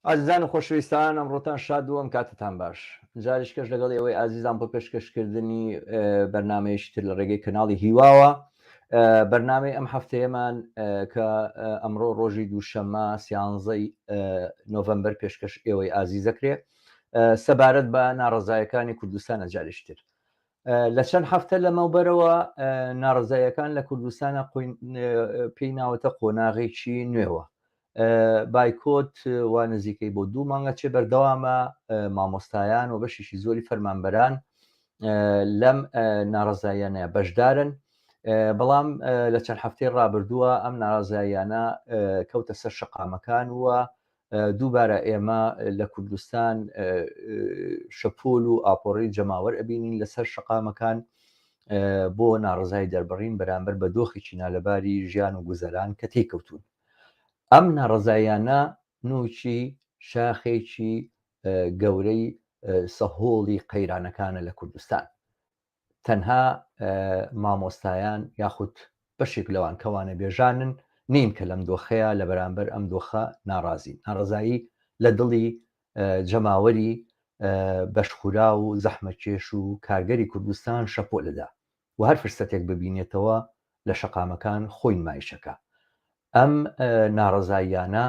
ئازیزان و خۆشەویستان ئەمڕۆتان شاد و ئەم کاتتان باش جاریش کەش لەگەڵ ئێوەی ئازیزان بۆ پێشکەشکردنی بەرنمەیەکی تر لە ڕێگەی کەناڵی هیواوە بەرنمەی ئەم هەفتەیەمان کە ئەمڕۆ ڕۆژی دووشەممە سیانزەی نۆڤەمبەر پێشکەش ئێوەی ئازیزەکرێ سەبارەت بە ناڕەزایەکانی کوردستانە جاریشتر لە چەند هەفتە لەمەوبەرەوە ناڕەزایەکان لە کوردستانە پێی ناوەتە قۆناغێکی نوێوە بایکۆت وا نزیکەی بۆ دوو مانگە چێ بەردەوامە مامۆستایان و بەشێکی زۆری فەرمانبەران لەم ناڕزاییانە بەشدارن بەڵام لە چەند هەفتەی ڕابردووە ئەم ناڕزاییانە کەوتە سەر شەقامەکان و دووبارە ئێمە لە کوردستان شەپۆل و ئاپۆڕی جەماوەر ئەبینین لەسەر شەقامەکان بۆ ناڕزای دەربڕین بەرامبەر بە دۆخێکی نالەباری ژیان و گوزەران کە تێکەوتون ئەم ناڕەزاییانە نووکی شاخێکی گەورەی سەهۆڵی قەیرانەکانە لە کوردستان. تەنها مامۆستایان یاخود بەشێک لەوان کە وانەبێژانن نین کە لەم دۆخەیە لە بەرامبەر ئەم دۆخە ناڕازین. ناڕەزایی لە دڵی جەماوەری بەشخوراو و زەحمەتکێش و کارگەری کوردستان شەپۆلەدا. و هەر فرسەتێک ببینێتەوە لە شەقامەکان خۆی نمایشەکا. ئەم ناڕەزاییانە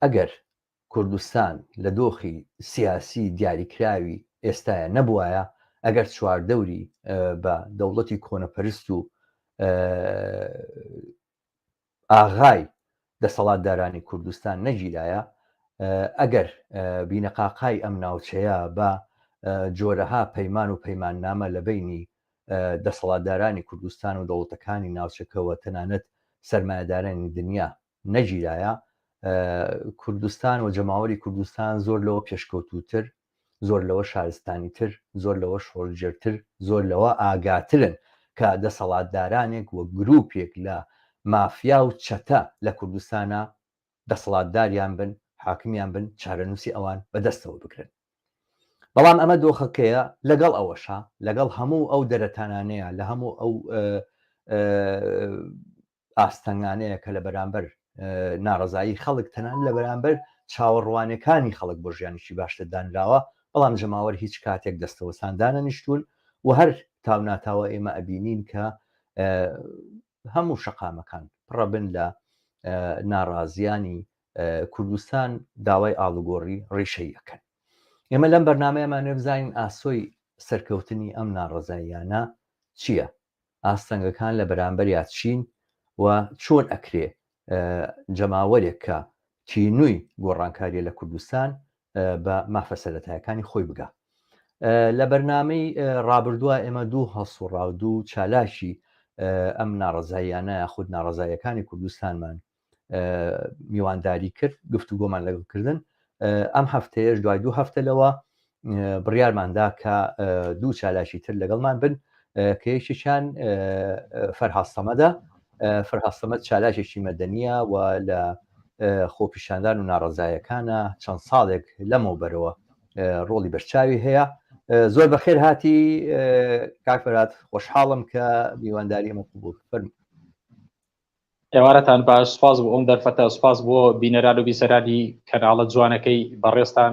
ئەگەر کوردستان لە دۆخی سیاسی دیاریکراوی ئێستایا نەبوایە، ئەگەر چواردەوری بە دەوڵەتی کۆنەپەرست و ئاغای دەسەڵاتدارانی کوردستان نەگیرایە، ئەگەر بینەقاقای ئەم ناوچەیە بە جۆرەها پەیمان و پەیماننامە لە بەینی دەسەڵاتدارانی کوردستان و دەوڵەتەکانی ناوچەکە و تەنانەت سەرمایەدارانی دنیا نەگیرایە، کوردستان و جەماوەری کوردستان زۆر لەوە پێشکەوتووتر زۆر لەوە شارستانیتر، زۆر لەوە شۆڕگێرتر، زۆر لەوە ئاگاترن کە دەسەڵاتدارانێک و گروپێک لە مافیا و چەتە لە کوردستانا دەسەڵاتداریان بن، حاکمیان بن، چارەنووسی ئەوان بە دەستەوە بگرن. بەڵام ئەمە دۆخەکەیە، لەگەڵ ئەوەشا، لەگەڵ هەموو ئەو دەرەتانانەیە، لە هەموو ئەو ئاستەنگانەیە کە لە بەرامبەر ناڕەزایی خەڵک تەنانەت لە بەرامبەر چاوەڕوانەکانی خەڵک بۆ ژیانێکی باشتر دانراوە، بەڵام جەماوەر هیچ کاتێک دەستەوەستان دانەنیشتوون و هەر تاوناتاوە ئێمە ئەبینین کە هەموو شەقامەکان پڕەبن لە ناڕازیانی کوردستان داوای ئاڵوگۆڕی ڕیشەیی ئەکەن. ئێمە لەم بەرنامەیەمانوێ بزانین ئاسۆی سەرکەوتنی ئەم ناڕەزاییانە چییە؟ ئاستەنگەکان لە بەرامبەریا چین و چۆن ئەکرێ جەماوەرێک کە تینووی گۆڕانکاریە لە کوردستان بە مافە سەرەتایەکانی خۆی بگا. لە بەرنامەی ڕابردووە ئێمە دوو هەڵسوڕاو دوو چالاکی ئەم ناڕەزاییانە یاخود ناڕەزاییەکانی کوردستانمان میوانداری کرد گفتوگۆمان لەگەڵ کردن ئەم هەفتەیەش دوای دوو هەفتە لەوە بڕیارماندا کە دوو چالاکی تر لەگەڵمان بن کە یەکێکیان فەرهاد سەمەدە فەرهاد سەمەد چالاکێکی مەدەنیە و لە خۆپیشاندان و ناڕەزایەکانە چەند ساڵێک لەمەوبەرەوە ڕۆڵی بەرچاوی هەیە زۆر بەخێر هاتی کاک فەرهاد خۆشحاڵم کە میوانداری ئەمە قبوڵ فەرموو ئێوارەتان باش سپاس بۆ ئەم دەرفەتە سپاس بۆ بینەران و بیسەرانی کەناڵە جوانەکەی بەڕێزتان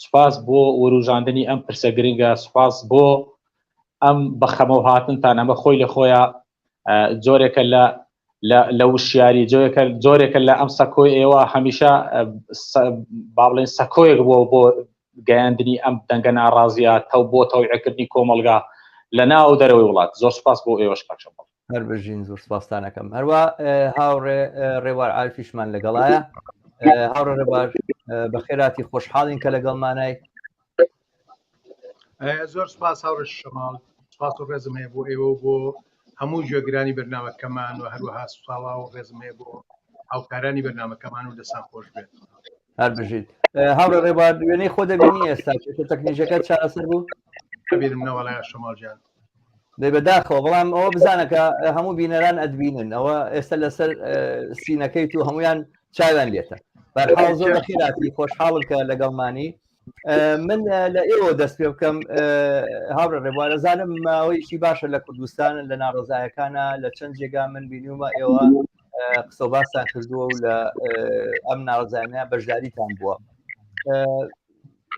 سپاس بۆ وروژاندنی ئەم پرسە گرنگە سپاس بۆ ئەم بەخەمەوە هاتنتان ئەمە خۆی لە خۆیان جۆرێکە لە لە وشیاری جۆرێکە جۆرێکە لە ئەم سەکۆی ئێوە هەمیشە با بڵێن سەکۆیەک بووە بۆ گەیاندنی ئەم دەنگە ناڕازیە تەو بۆ تەوعەکردنی کۆمەڵگا لە ناو دەرەوەی وڵات زۆر سپاس بۆ ئێوەش کاک شەماڵ. هەر بژین زۆر سپاستان ئەکەم هەروە هاوڕێ ڕێوار عارفیشمان لەگەڵایە هاوڕێ ڕێوار بەخێراتی خۆشحاڵین کە لەگەڵمانای زۆر سپاس هاوڕێ شەماڵ سپاس و ڕێزم هەیە بۆ ئێوە و بۆ هەموو گوێگرانی بەرنامەکەمان و هەروەها سڵاو و ڕێزم هەیە بۆ هاوکارانی بەرنامەکەمان و دەستان خۆش بێت هەر بژیت هاوڕێ ڕێبار وێنەی خۆ دەبینی ئێستا کێشە تەکنیکەکە چارەسەر بوو بینم نەوەڵای شەماڵ گیان دەی بەداخەوە بەڵام ئەوە بزانە کە هەموو بینەران ئەتبینن ئەوە ئێستا لەسەر سینەکەی تو هەمویان چاویان لێتە بەرحاڵ زۆر بەخێراتی خۆشحاڵم کە لەگەڵمانی من لە ئێوە دەست پێ بکەم هاوڕێ ڕێبوارە زانم ماوەیەکی باشە لە کوردستان لە ناڕەزایەکانە لە چەند جێگا من بینیومە ئێوە. قسە و باستان کردووە و لە ئەم ناڕزانە بەشداریتان بووە.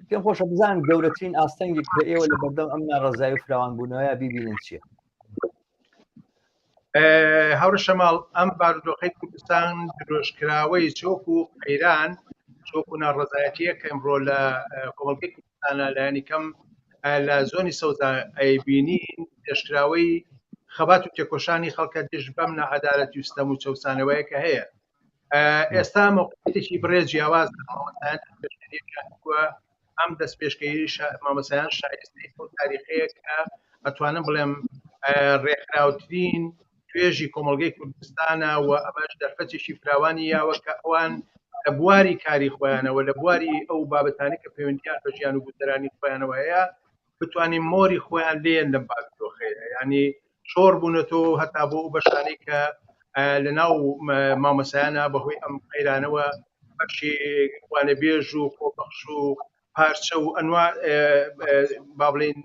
پێم خۆشە بزانم گەورەترین ئاستەنگێک کە ئێوە لە بەردەم ئەم ناڕەزایی و فراوانبوونەوەیە بیبینن چییە؟ هاوڕێ شەماڵ ئەم بارودۆخەی کوردستان درۆژکراوەی چۆک و قەیران چۆک و ناڕەزایەتیە کە ئەمڕۆ لە کۆمەڵگەی کوردستانە لایەنی کەم لە زۆنی سەوزا ئەیبینین درێژکراوەی خەبات و تێکۆشانی خەڵکە دژ بەم ناعەدالەتی و ستەم و چەوسانەوەیە کە هەیە ئێستا مۆقعیەتێکی بڕێ جیاواز مامۆستایان وە ئەم دەستپێشکەی مامۆستایان شایستەی ئەو تاریخەیە کە ئەتوانم بڵێم ڕێکخراوترین توێژی کۆمەڵگەی کوردستانە و ئەمەش دەرفەتێکی فراوانی یاوە کە ئەوان لە بواری کاری خۆیانەوە لە بواری ئەو بابەتانی کە پەیوەندیان بە ژیان و گوزەرانی خۆیانەوە هەیە بتوانین مۆری خۆیان لێن لەم بارودۆخەیە ینی شۆڕ بوونەتەوە هەتا بۆ ئەو بەشانەی کە لە ناو مامۆسایانە بەهۆی ئەم قەیرانەوە بەشی وانەبێژ و خۆبەخش و پارچە و ئەنوا با بڵین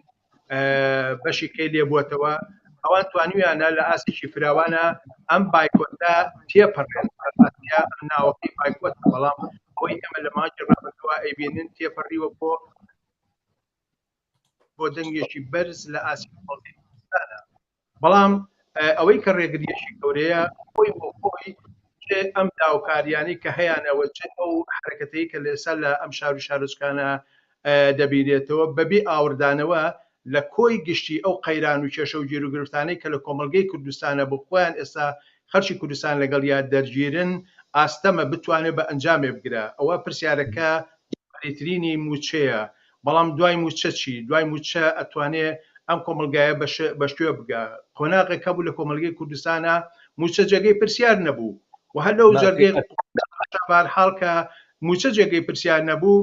بەشی کەی لێ بووەتەوە ئەوان توانیویانە لە ئاستێکی فراوانە ئەم بایکۆتە تێپەڕێن ناوەکەی بایکۆت بەڵام ئەوەی ئێمە لە مانگی ڕابردووە ئەیبینن تێپەڕیوە بۆ بۆ دەنگێکی بەرز لە ئاستی کۆمەڵگەی کوردستانە بەڵام ئەوەی کە ڕێگریەکی گەورەیە خۆی بۆ خۆی چ ئەم داوکاریانەی کە هەیانەوە چ ئەو حرەکەتەی کە لە ئێستا لە ئەم شار و شارۆچکانە دەبینێتەوە بەبێ ئاوردانەوە لە کۆی گشتی ئەو قەیران و کێشە و گیروگرفتانەی کە لە کۆمەڵگەی کوردستانە بۆ خۆیان ئێستا خەڵکی کوردستان لەگەڵیا دەرگیرن ئاستەمە بتوانێت بە ئەنجامێ بگرە ئەوە پرسیارەکە ترینی مووچەیە بەڵام دوای مووچە چی؟ دوای مووچە ئەتوانێ ئەم کۆمەڵگایە بە شوێ بگا؟ قۆناغێک هەبوو لە کۆمەڵگەی کوردستانا مووچە جێگەی پرسیار نەبوو و هەر لەو جەرگەی بارحاڵ کە مووچە جێگەی پرسیار نەبوو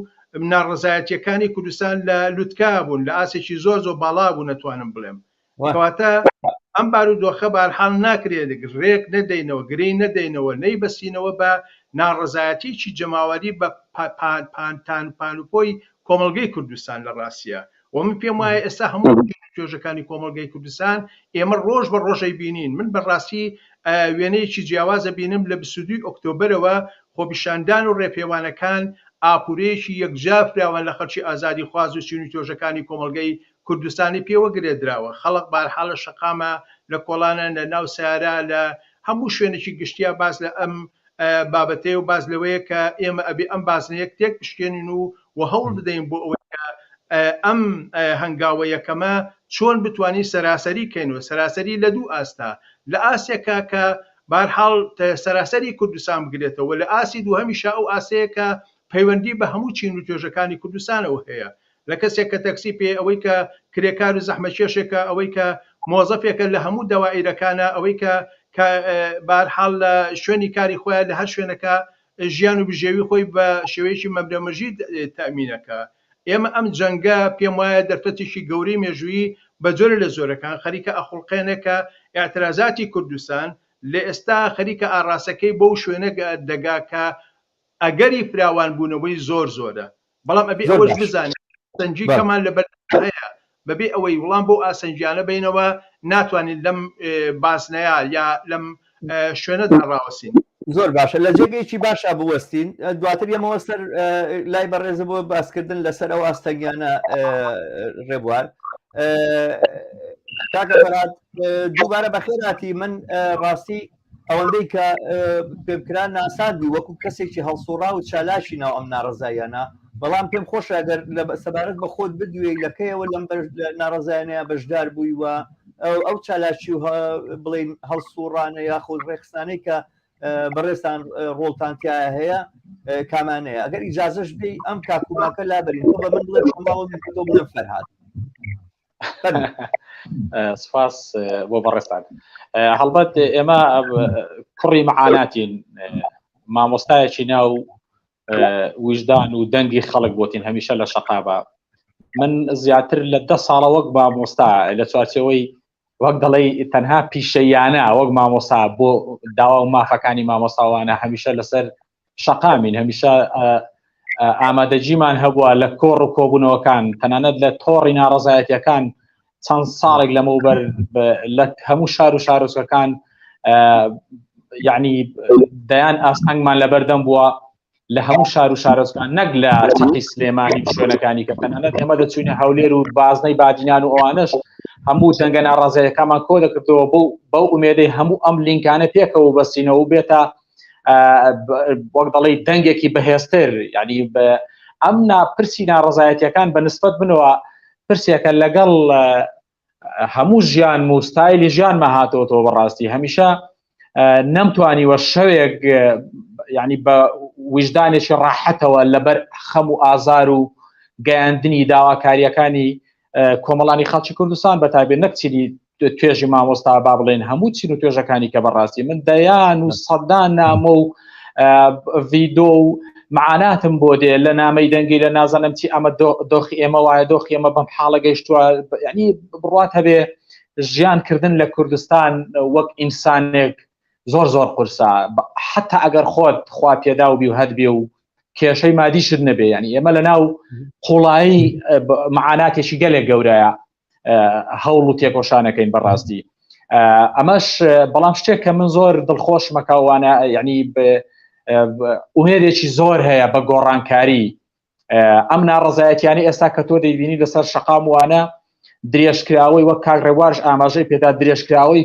ناڕەزایەتییەکانی کوردستان لە لوتکە بوون لە ئاستێکی زۆر زۆر باڵا بوون ئەتوانم بڵێم کەواتە ئەم بارودۆخە بارحاڵ ناکرێت رێک نەدەینەوە، گرێی نەدەینەوە، نەیبەستینەوە بە ناڕەزایەتیی جەماوەری بە پانتان پانوپۆی کۆمەڵگەی کوردستان لە ڕاستیا و من پێم وایە ئێستا هەموو توێژەکانی کۆمەڵگەی کوردستان ئێمە ڕۆژ بە ڕۆژەی بینین من بە ڕاستی وێنەیەکی جیاوازە بینم لە 22 ئۆکتۆبەرەوە خۆپیشاندان و ڕێپێوانەکان ئاپورەیەکی یەکجار فراوان لە خەڵکی ئازادیخواز و چین و توێژەکانی کۆمەڵگەی کوردستانی پێوە گرێدراوە، خەڵک بارحا لە شەقامە، لە کۆڵانە، لە ناو سەیارە، لە هەموو شوێنێکی گشتیا باس لە ئەم بابەتەیە و باس لەوەیە کە ئێمە ئەبێ ئەم بازنەیە تێک بشکێنین و و هەوڵ بدەین بۆ ئەوەی کە ئەم هەنگاوە یەکەمە چۆن بتوانین سەراسەری کەین و سەراسەری لە دوو ئاستا لە ئاستێکا کە بارحاڵ سەراسەری کوردستان بگرێتەوە لە ئاستی دووهەمیشا ئەو ئاستەیە کە پەیوەندی بە هەموو چین و توێژەکانی کوردستانەوە هەیە لە کەسێک کە تەکسی پێ، ئەوەی کە کرێکار و زەحمەتکێشێکە، ئەوەی کە مۆزەفێکە لە هەموو دەوائیرەکانە، ئەوەی کە کە بەهەرحاڵ لە شوێنی کاری خۆیان لە هەر شوێنەکە ژیان و بژێوی خۆی بە شێوەیەکی مەمرەمژی تەئمینەکە. ئێمە ئەم جەنگە پێم وایە دەرفەتێکی گەورەی مێژوویی بە جۆرێ لە جۆرەکان خەریکە ئەخوڵقێنێ کە ئیعترازاتی کوردستان لە ئێستا خەریکە ئاڕاستەکەی بەو شوێنە دەگا کە ئەگەری فراوانبوونەوەی زۆر زۆرە. بەڵام ئەبێ زۆر ئەوەش باش بزانین ئاستەنگی بەڵێ کەمان لەبەر هەیە بەبێ ئەوەی وڵام بەو ئاسەنگیانە بینەوە ناتوانین لەم بازنەیە یا لەم شوێنەدا ڕاوەسین. زۆر باشە لە جێگەیەکی باشا بوەستین دواتر یەمەوە سەر لای بەڕێزە بۆ باسکردن لەسەر ئەو ئاستەنگیانە ڕێبوار کاکە فەرهاد دووبارە بەخێراتی من ڕاستی ئەوەندەی کە پێمکرا ناساندی وەکو کەسێکی هەڵسوڕا و چالاکی ناو ئەم ناڕەزاییانە، بەڵام پێم خۆشە ئەگەر سەبارەت بە خۆت بدوێی لە کەیەوە لەم ناڕەزایانەیە بەشدار بووی و ئەو چالاکی و بڵێین هەڵسوڕانە یاخود ڕێکخستانەی کە بەڕێزتان ڕۆڵتان تیایا هەیە کامانەیە ئەگەر ئیجازەش بێی ئەم کاکوماکە لابەرین تۆ بە من بڵێ شەماڵ و من تۆ بڵێم فەرهاد. سپاس بۆ بەڕێزتان هەڵبەت ئێمە کوڕی معاناتین مامۆستایەکی ناو ویژدان و دەنگی خەڵک بۆتین هەمیشە لە شەقابە من زیاتر لە ده ساڵە وەک مامۆستا لە چوارچەوەی وەک دەڵێ تەنها پیشەیانە وەک مامۆستا بۆ داوا و مافەکانی مامۆستاوانە هەمیشە لەسەر شەقامین هەمیشە ئامادەگیمان هەبووە لە کۆڕ و کۆبوونەوەکان تەنانەت لە تۆڕی ناڕزایەتەکان چەند ساڵێک لەمەوبەر لە هەموو شار و شارۆچکەکان. یعنی دەیان ئاستەنگمان لەبەردەم بووە لە هەموو شار و شارۆچکان نەک لە چەقی سلێمانی و شوێنەکانی کە تەنانەت ئێمە دەچوینە هەولێر و بازنەی بادینان و ئەوانەش هەموو دەنگە ناڕازیەکانمان کۆ دەکردەوە بۆ بەو ئومێدەی هەموو ئەم لینکانە پێکەوە بەستینەوە و بێتە وەک دەڵێ دەنگێکی بەهێزتر یعنی ئەم ناپرسی ناڕزایەتیەکان بە نسبەت بنەوە پرسێکە لەگەڵ هەموو ژیانم و ستایلی ژیانمە هاتەوەتەوە بەڕاستی هەمیشە نەمتوانیوە شەوێک ینی بە ویژدانێکی ڕاحەتەوە لەبەر خەم و ئازار و گەیاندنی داواکاریەکانی کۆمەڵانی خەڵکی کوردستان بە تایبەت نەک چینی توێژی مامۆستا با بڵێن هەموو چین و توێژەکانی کە بەڕاستی من دەیان و سەدان نامە و ڤیدۆ و معاناتم بۆ دێ لە نامەی دەنگی لە نازانم چی ئەمە دۆخی ئێمە وایە دۆخی ئێمە بەم حاڵە گەیشتووە ینی بڕات هەبێ ژیان کردن لە کوردستان وەک ئینسانێک زۆر زۆر قورسە حتا ئەگەر خۆت خوا پێدا و بی و هەت بێ و کێشەی مادیشت نەبێ ینی ئێمە لە ناو قوڵایی معاناتێکی گەلێک گەورەیە هەوڵ و تێکۆشانەکەین بەڕاستی ئەمەش بەڵام شتێک کە من زۆر دڵخۆشمەکەوانە یعنی ئومێدێکی زۆر هەیە بە گۆڕانکاری ئەم ناڕزایەتیانی ئێستا کە تۆ دەیبینی لەسەر شقام وانە درێژکراوەی وەک کاک ڕێوارش ئاماژەی پێدا درێژکراوەی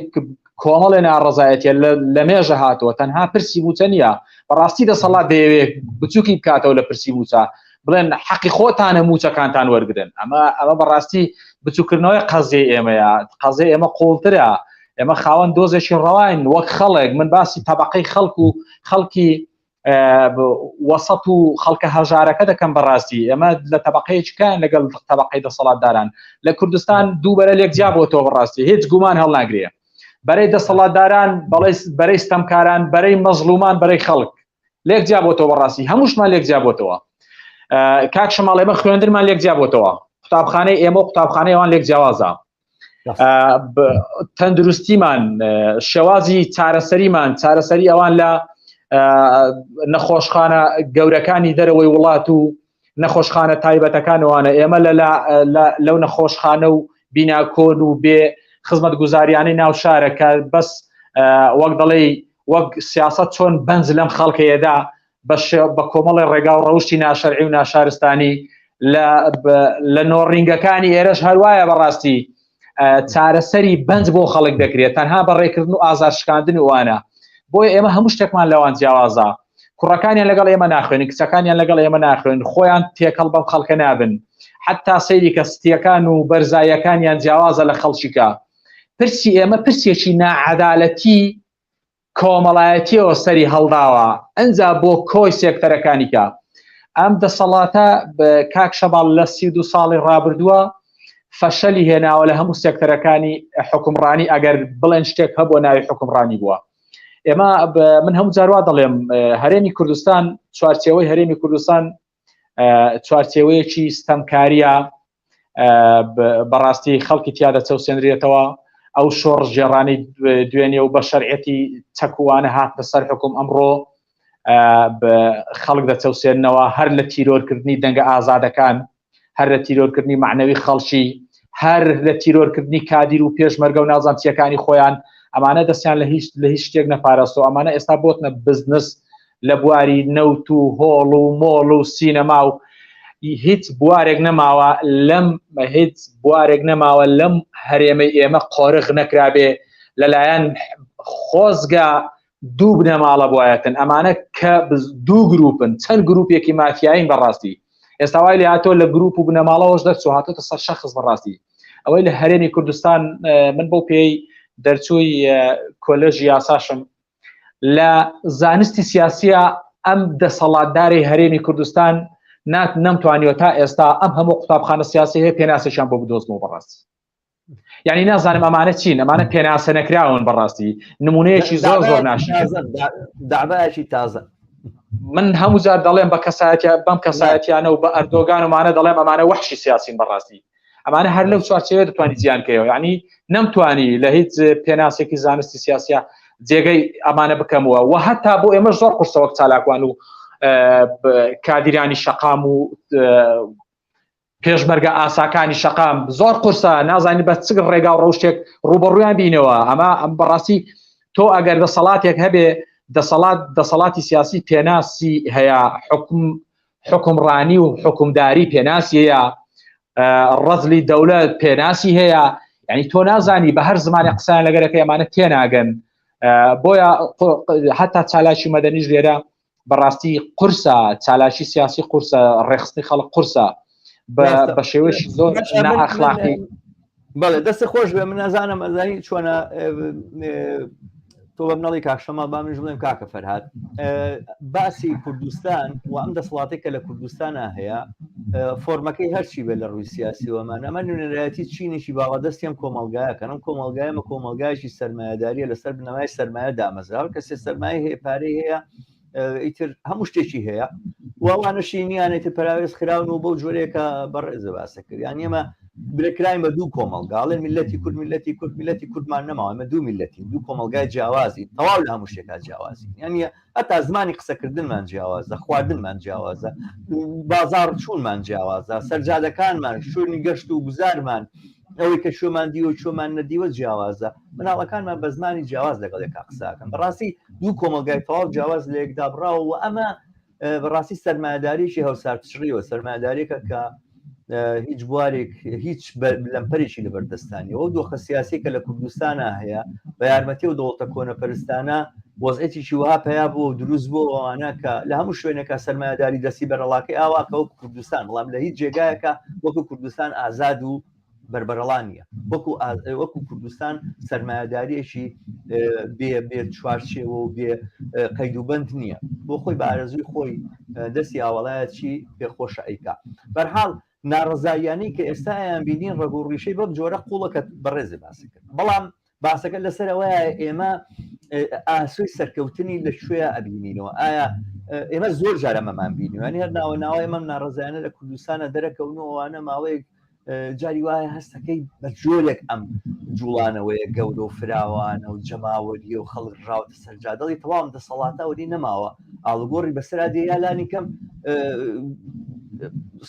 کۆمەڵێ ناڕزایەتە لە مێژە هاتەوە تەنها پرسی موچە نییە بەڕاستی دەسەڵات دەیەوێت بچووکی بکاتەوە لە پرسی موچە بڵێن حەقی خۆتانە موچەکانتان وەرگن ئەمە ئەمە بەڕاستی بچووکردنەوەی قەزیەی ئێمەیە قەزیەی ئێمە قوڵترە ئێمە خاوەن دۆزێکی ڕەواین وەک خەڵک من باسی تەبقەی خەڵک و خەڵکی وەسەت و خەڵکە هەژارەکە دەکەم بەڕاستی ئێمە لە تەبقەیەکیان لەگەڵ تەبقەی دەسەڵاتداران لە کوردستان دووبەرە لێک جیا بۆ تۆ بەڕاستی هیچ گومان هەڵناگرێ بەرەی دەسەڵاتداران بەڵێ بەرەی ستەمکاران بەرەی مەزلومان بەرەی خەڵک لێک جیا بۆتەوە بەڕاستی هەمووشمان لێک جیا بۆتەوە کاک شەماڵ ئێمە خوێندنمان لێک جیا بۆتەوە قوتابخانەی ئێمە و قوتابخانەی ئەوان لێک جیاوازە تەندروستیمان شێوازی چارەسەریمان چارەسەری ئەوان لە نەخۆشخانە گەورەکانی دەرەوەی وڵات و نەخۆشخانە تایبەتەکانوانە ئێمە لە لەو نەخۆشخانە و بیناکۆن و بێ خزمەت گوزاریانەی ناو شارە کە بەس وەک دەڵێ وەک سیاست چۆن بەنج لەم خەڵکەیەدا بە کۆمەڵی ڕێگا و ڕەوشی ناشەرعی و ناشارستانی لە نۆڕینگەکانی ئێرەش هەروایە بەڕاستی چارەسەری بەنج بۆ خەڵک دەکرێت تەنها بە ڕێکردن و ئازار شکاندن وانە بۆیە ئێمە هەموو شتێکمان لەوان جیاوازە کوڕەکانیان لەگەڵ ئێمە ناخوێن کچەکانیان لەگەڵ ئێمە ناخوێن خۆیان تێکەڵ بەم خەڵکە نابن حتا سەیری کە ستیەکان و بەرزایەکانیان جیاوازە لە خەڵکیکە پرسی ئێمە پرسێکی ناعەدالەتی کۆمەڵایەتیەوە سەری هەڵداوە ئەجا بۆ کۆی سێکتەرەکانی کە ئەم دەسەڵاتە کاک شەباڵ لە 32 ساڵی ڕابردووە فەشەلی هێناوە لە هەموو سێکتەرەکانی حکومڕانی ئەگەر بڵێن شتێک هەبووە ناوی حکومڕانی بووە ئێمە من هەموو جاروا دەڵێم هەرێمی کوردستان چوارچێوەی هەرێمی کوردستان چوارچێوەیەکی ستەمکاریە بەڕاستی خەڵکی تیا دەچەوسێنرێتەوە ئەو شۆڕشگێڕانەی دوێنێ و بە شەرعەتی چەکوانە هاتنە سەر حکوم ئەمڕۆ خەڵک دەچەوسێنەوە هەر لە تیرۆرکردنی دەنگە ئازادەکان هەر لە تیرۆرکردنی معنەوی خەڵکی هەر لە تیرۆرکردنی کادیر و پێشمەرگە و نازانچیەکانی خۆیان ئەمانە دەستیان لە هیچ لە هیچ شتێک نەپاراستەوە ئەمانە ئێستا بۆتنە بزنس لە بواری نەوت و هۆڵ و مۆڵ و سینەما و هیچ بوارێک نەماوە لەم هیچ بوارێک نەماوە لەم هەرێمەی ئێمە قۆرغ نەکرابێ لەلایەن خۆزگە دوو بنەماڵە بواەتن ئەمانە کە دوو گروپن چەند گروپێکی مافیایین بەڕاستی ئێستا وای لێ هاتۆ لە گروپ و بنەماڵەوەش دەرچوو هاتۆتە سەر شەخص بەڕاستی ئەوەی لە هەرێمی کوردستان من بەو پێی دەرچووی کۆلێژی یاساشم لە زانستی سیاسیە ئەم دەسەڵاتداری هەرێمی کوردستان نات نەمتوانیوە تا ئێستا ئەم هەموو قوتابخانە سیاسی هەیە پێناسێکیان بۆ بدۆزمەوە بەڕاستی یعنی نازانم ئەمانە چین ئەمانە پێناسە نەکراون بەڕاستی نمونەیەکی زۆر زۆر ناشی دابایەکی تازە من هەموو جار دەڵێم بە کەسایەتی بەم کەسایەتیانە و بە ئەردۆگان ومانە دەڵێم ئەمانە وەحشی سیاسین بەڕاستی ئەمانە هەر لەو چوارچێوە دەتوانی جیانکەیەوە یعنی نەمتوانی لە هیچ پێناسێکی زانستی سیاسە جێگەی ئەمانە بکەمەوە و هەتا بۆ ئێمە زۆر قورسە وەک چالاکوان و کادیرانی شەقام و پێشمەرگە ئاساکانی شەقام زۆر قورسە نازانی بە چ ڕێگا و ڕەوشتێک ڕوبەڕویان بینەوە ئەمە ئەم بەڕاستی. تۆ ئەگەر دەسەڵاتێک هەبێ دەسەڵات دەسەڵاتی سیاسی پێناسی هەیە حکم حکومڕانی و حکومداری پێناسی هەیە ڕەزلی دەولەت پێناسی هەیە یعنی تۆ نازانی بە هەر زمانی قسەیان لەگەرەکە ئەمانە تێناگەن بۆیە هەتا چالاکی مەدەنیش لێرە بەڕاستی قورسە چالاکی سیاسی قورسە ڕێخستنی خەڵک قورسە بە شێوەیەکی زۆر نائەخلاقی. بەڵێ دەست خۆش بێ من نازانم ئەزانی چۆنە تۆ بەم نەڵی کاک شەماڵ با منیش بڵێم کاکە فەرهاد باسی کوردستان و ئەم دەسەڵاتێک کە لە کوردستانە هەیە فۆرمەکەی هەرچی بێ لە ڕووی سیاسیەوەمان ئەمە نوێنەرایەتی چینێکی باڵادەستی ئەم کۆمەڵگایە کەن ئەم کۆمەڵگایەمە کۆمەڵگایەکی سەرمایەداریە لەسەر بنەمای سەرمایە دامەزراوە کەسێ سەرمایە هەیە پارەی هەیە ئیتر هەموو شتێکی هەیە و ئەوانەشی نییانە ئیتر پەراوێز خراون و بەو جۆرەیە کە بەڕێزە باسە کرد یان ئێمە برێکراین بە دوو کۆمەڵگاڵێن میلەتی کورد میلەتی کورد میلەتی کوردمان نەماوە ئێمە دوو میلەتین دوو کۆمەڵگای جیاوازی تەواو لە هەموو شتێکا جیاوازی یعنی هەتا زمانی قسەکردنمان جیاوازە خواردنمان جیاوازە بازاڕ چوونمان جیاوازە سەرجادەکانمان شوێنی گەشت و گوزارمان ئەوەی کە شوێمان دیوە چۆمان نەدیوە جیاوازە مناڵەکانمان بە زمانی جیاواز لەگەڵ یەکا قساکەن بەڕاستی دوو کۆمەڵگای تەواو جیاواز لە یەکدابڕاوە و ئەمە بەڕاستی سەرمایەداریی هەوسارپچڕیوە سەرمایەداریەکە کە هیچ بوارێک هیچ لەمپەرێکی لەبەردەستانی ئەو دۆخە سیاسی کە لە کوردستانە هەیە بە یارمەتی و دەوڵەتە کۆنەپەرستانە وەزعێتیی وها پەیا بووە و دروست بووە ئەوانە کە لە هەموو شوێنێکە سەرمایەداری دەستی بەرەڵاکەی ئاواکە وەکو کوردستان بەڵام لە هیچ جێگایەکە وەکو کوردستان ئازاد و بەربەرەڵا نییە وەکو وەکو کوردستان سەرمایەداریەکی بێ بێ چوارچێوە و بێ قەیدوبند نییە بۆ خۆی بە ئارەزوی خۆی دەستی ئاوەڵایە چی پێخۆشە ئەیکا بەرحاڵ ناڕزاییانەی کە ئێستا ئەیان بینین ڕەگ و ڕیشەی بەم جۆرە قوڵەکە بەڕێزی باسی کرد بەڵام باسەکە لەسەر ئەوەیە ئێمە ئاسۆی سەرکەوتنی لە کوێ ئەبینینەوە ئایا ئێمە زۆر جار ئەمەمان بینیوە یانی هەر ناوە ناوە ئێمە ناڕزایانە لە کوردستانە دەرەکەونەوەوانە ماوەیەک جاری وایە هەستەکەی بە جۆرێک ئەم جوڵانەوەیە گەورە و فراوانە و جەماوەریە و خەڵک ڕاوتە سەرجادەڵی تەواوم دەسەڵاتە وەری نەماوە ئاڵوگۆڕی بەسەرا دێ یا لانی کەم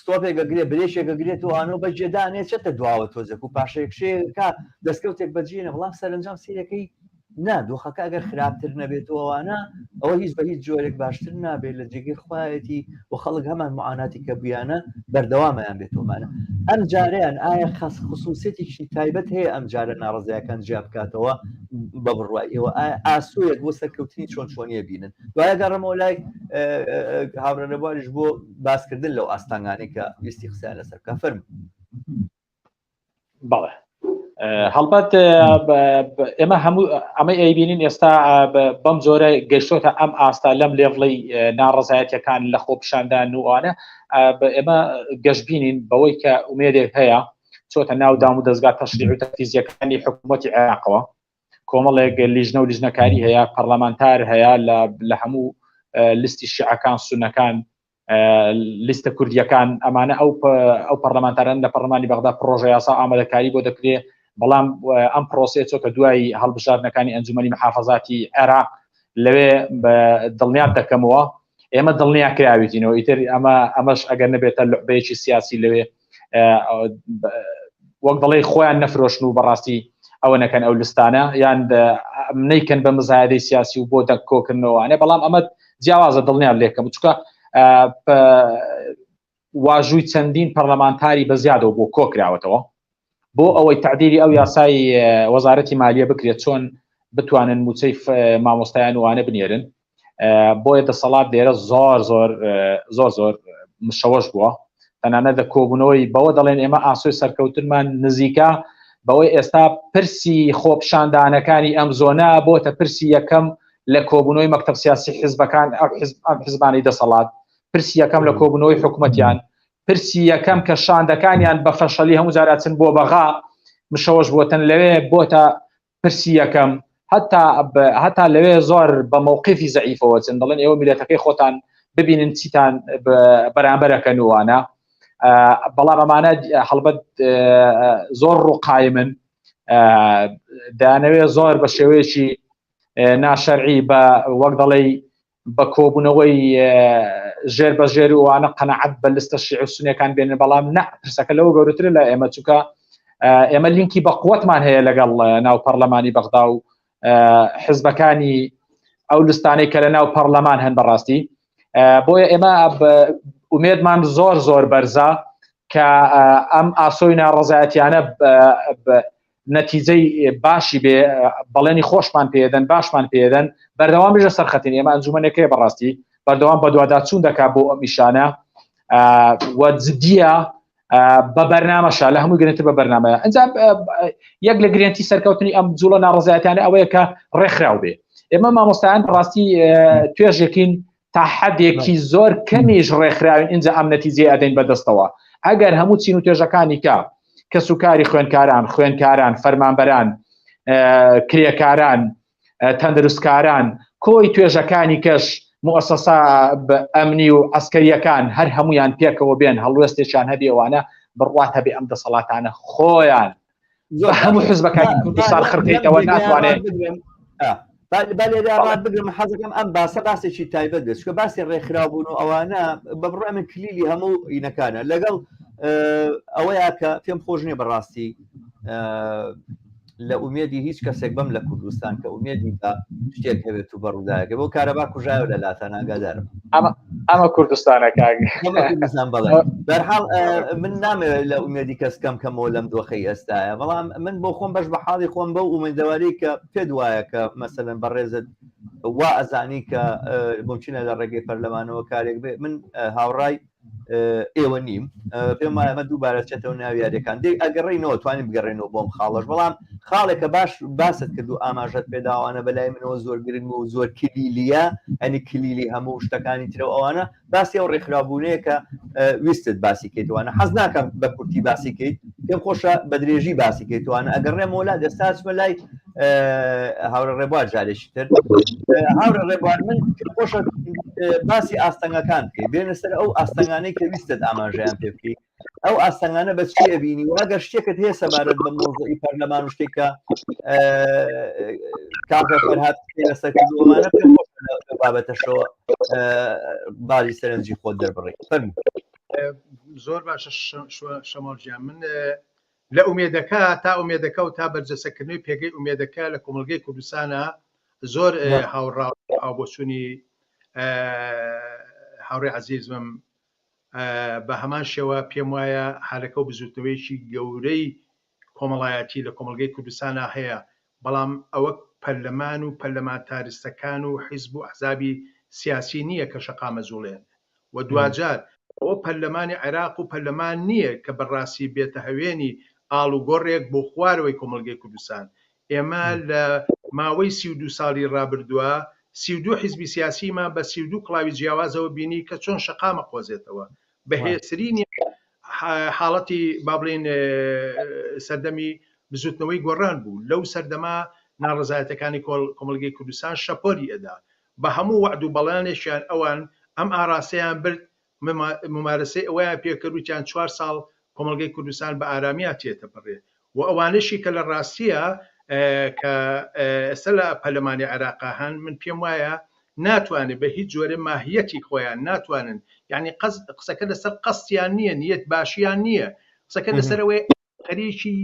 ستۆپێک ئەگرێ برێکێک ئەگرێت و ئانۆ بەجێدانێ چێتە دواوە تۆزێک و پاشەیەکشەیەکە دەستکەوتێک بەجێنە بەڵام سەرنجام سیرەکەی نا دۆخەکە ئەگەر خراپتر نەبێت و ئەوانە ئەوە هیچ بە هیچ جۆرێک باشتر نابێت لە جێگەی خوایەتی و خەڵک هەمان معاناتی کە بوویانە بەردەوامەیان بێتۆمانە ئەم جارەیان ئایا خەس خصوصێتێکی تایبەت هەیە ئەم جارە ناڕزیەکان جیا بکاتەوە بە بڕوای ئێوە ئایا ئاسۆیەک بۆ سەرکەوتنی چۆن چۆنیە بینن دوایە گەڕمەوە لای هاوڕێ ڕێبواریش بۆ باسکردن لەو ئاستانگانەی کە ویستی قسەیان لەسەر بکە فەرموو. بەڵێ هەڵبەت ئێمە هەموو ئەمە ئەیبینین ئێستا بەم جۆرە گەشتۆتە ئەم ئاستا لەم لێڤڵی ناڕزایەتەکان لە خۆپشاندان و ئەوانە ئێمە گەشتبینین بەوەی کە ئومێدێک هەیە چۆتە ناو دام و دەستگا تەشریع و تەنفیزیەکانی حکوومەتی عێراقەوە کۆمەڵێک لیژنە و لیژنەکاری هەیە پەرلەمانتار هەیە لە هەموو لیستی شیعەکان سونەکان لیستە کوردیەکان ئەمانە ئەو ئەو پەرلەمانتاران لە پەرلەمانی بەغدا پرۆژە یاسا ئامادەکاری بۆ دەکرێ بەڵام ئەم پرۆسەیە چۆتە دوای هەڵبژاردنەکانی ئەنجومەنی محافظاتی عێراق لەوێ دڵنیات دەکەمەوە ئێمە دڵنیا کراویتینەوە ئیتر ئەمە ئەمەش ئەگەر نەبێتە لعبەیەکی سیاسی لەوێ وەک دەڵێ خۆیان نەفرۆشن و بەڕاستی ئەوە نەکەن ئەو لستانە یان نیکەن بە مزایدەی سیاسی و بۆ دەنگ کۆکردنەوەوانە بەڵام ئەمە جیاوازە دڵنیان لێکەم چکە واژووی چەندین پەرلەمانتاری بە زیادەوە بۆ کۆکراوەتەوە بۆ ئەوەی تعدیلی ئەو یاسای وەزارەتی مالیە بکرێت چۆن بتوانن موچەی مامۆستایان وانە بنێرن بۆیە دەسەڵات لێرە زۆر زۆر زۆر زۆر مشەوەش بووە تەنانەت لە کۆبوونەوەی بەوە دەڵێن ئێمە ئاسۆی سەرکەوتنمان نزیکە بەوەی ئێستا پرسی خۆپشاندانەکانی ئەم زۆنە بۆتە پرسی یەکەم لە کۆبوونەوەی مەکتەب سیاسی حزبەکان ئەو حزب ئەم حزبانی دەسەڵات پرسی یەکەم لە کۆبوونەوەی حکوومەتیان پرسی یەکەم کە شاندەکانیان بە فەشەلی هەموو جاراچن بۆ بەغا مشەوەش بۆتن لەوێ بۆتە پرسی یەکەم هەتا هەتا لەوێ زۆر بە مەوقفی زەعیفەوە چن دەڵێن ئێوە میلەتەکەی خۆتان ببینن چیتان بەرامبەرەکەن وانە بەڵام ئەمانە هەڵبەت زۆر ڕووقایمن دانەوێ زۆر بە شێوەیەکی ناشەرعی بە وەک دەڵێی بە کۆبوونەوەی ژێر بە ژێر و ئەوانە قەنەعەت بە لستە شیع و سونیەکان بێنن بەڵام نە پرسەکە لەوە گەورەترە لە ئێمە چونکە ئێمە لینکی بە قوتمان هەیە لەگەڵ ناو پەرلەمانی بەغدا و حزبەکانی ئەو لستانەی کە لە ناو پەرلەمان هەن بەڕاستی بۆیە ئێمە ئومێدمان زۆر زۆر بەرزە کە ئەم ئاسۆی ناڕزایەتیانە نەتیجەی باشی بێ بەڵێنی خۆشمان پێدەن باشمان پێدەن بەردەوام بژە سەرخەتین ئێمە ئەنجومەنێکەیە بەڕاستی بەردەوام بەدواداچوون دەکات بۆ ئەم ئیشانە و جدیە بە بەرنامەشە لە هەموو گرنگتر بە بەرنامەیە ئەجا یەک لە گرنتی سەرکەوتنی ئەم جوڵە ناڕزایەتیانە ئەوەیە کە ڕێکخراو بێ ئێمە مامۆستایان ڕاستی توێژێکین تا حدێکی زۆر کەمیش ڕێکخراوین اینجا ئەم نەتیجەیە ئەدەین بەدەستەوە ئەگەر هەموو چین و توێژەکانی کە کەسوکاری خوێنکاران خوێنکاران فەرمانبەران کرێکاران تەندروستکاران کۆی توێژەکانی کەش موسسە ئەمنی و عسکەریەکان هەر هەمویان پێکەوە بێن هەڵوێستێکیان هەبێ ئەوانە بڕوات هەبێ ئەم دەسەڵاتانە خۆیان زۆر هەموو حزبەکانی کوردستان خڕکەیتەوە ناتوانێت بالێدا بگرم حەزەکەم ئەم باسە باسێکی تایبەت بێت چکە باسی ڕێکخراوبوون و ئەوانە بە بڕای من کلیلی هەموو ئینەکانە لەگەڵ ئەوەیە کە پێم خۆش نییە بەڕاستی لە ئومێدی هیچ کەسێک بم لە کوردستان کە ئومێدی بە شتێک هەبێت و بەڕووداەکە بۆ کارەبا کوژایە لە لاتان ئاگادارم ئەمە کوردستانە کوردستان بەڵێ بەرحاڵ من نامەوێت لە ئومێدی کەس کەم کەمەوە لەم دۆخەی ئێستاە بەڵام من بۆ خۆم بەش بە حاڵی خۆم بەو ئومێدەواری کە پێت وایە کە مەسەلەن بەڕێزت وا ئەزانی کە ممکنە لە ڕێگەی پەرلەمانەوە کارێک بێ من هاوڕای ئێوە نیم پێم وایە ئەمە دووبارە چێتەوە ناو یاریەکان دێ ئەگەڕینەوە توانین بگەڕێنەوە بۆم خاڵەش بەڵام خاڵێکە باش باست کرد و ئاماژەت پێداوانە بەلای منەوە زۆر گرنگ و زۆر کلیلیە ئەنی کلیلی هەموو شتەکانی ترەوە ئەوانە باسی ئەو ڕێکخراوبوونەیە کە ویستت باسی کەیتوانە حەز ناکەم بە کورتی باسی کەیت پێم خۆشە بە درێژی باسی کەیتوانە ئەگەڕێمەوە لا دەستا چمە لای هاوڕێ ڕێبوار جارێکی تر هاوڕێ ڕێبوار من خۆشە باسی ئاستەنگەکان بکەی بێنە سەر ئەو ئاستەنگانەی کە ویستت ئاماژەیان پێ بکەی ئەو ئاستەنگانە بە چی ئەبینی و ئەگەر شتێکت هەیە سەبارەت بە مۆزعی پەرلەمان و شتێکە کاکە فەرهاد لەسەر کردووەمانە پێم خۆشە لە بابەتەشەوە باری سەرنجی خۆت دەربڕی فەرموو زۆر باشە شەماڵ گیان من لە ئومێدەکە تا ئومێدەکە و تا بەرجەسەکردنەوەی پێگەی ئومێدەکە لە کۆمەڵگەی کوردستانە زۆر هاوڕا هاوبۆچوونی هاوڕێ عەزیزمم بە هەمان شێوە پێم وایە حالەکە و بزوتنەوەیەکی گەورەی کۆمەڵایەتی لە کۆمەڵگەی کوردستانا هەیە بەڵام ئەوە پەرلەمان و پەرلەمانتاریستەکان و حیزب و ئەحزابی سیاسی نییە کە شەقامە جوڵێن و دواجار ئەوە پەرلەمانی عێراق و پەرلەمان نییە کە بەڕاستی بێتە هەوێنی ئاڵوگۆڕێک بۆ خوارەوەی کۆمەڵگەی کوردستان. ئێمە لە ماوەی 32 ساڵی ڕابردووە 32 حیزبی سیاسیمان بە 32 کڵاوی جیاوازەوە بینی کە چۆن شەقامە قۆزێتەوە. بەهێزترینی حاڵەتی با بڵێین سەردەمی بزوتنەوەی گۆڕان بوو. لەو سەردەمە ناڕەزایەتەکانی کۆمەڵگەی کوردستان شەپۆلی ئەدا. بە هەموو وەعد و بەڵێنێکیان ئەوان ئەم ئاراستەیان برد، مومارەسەی ئەوەیان پێکرد وتیان چوار ساڵ کۆمەڵگەی کوردستان بە ئارامیا تێتەپەڕێ و ئەوانەشی کە لە ڕاستیە کە ئێستا لە پەرلەمانی عێراقا هەن من پێم وایە ناتوانێت بە هیچ جۆرێ ماهیەتی خۆیان ناتوانن یعنی قسەکە لەسەر قەستیان نییە نیەت باشیان نییە قسەکە لەسەر ئەوەیە خەریکی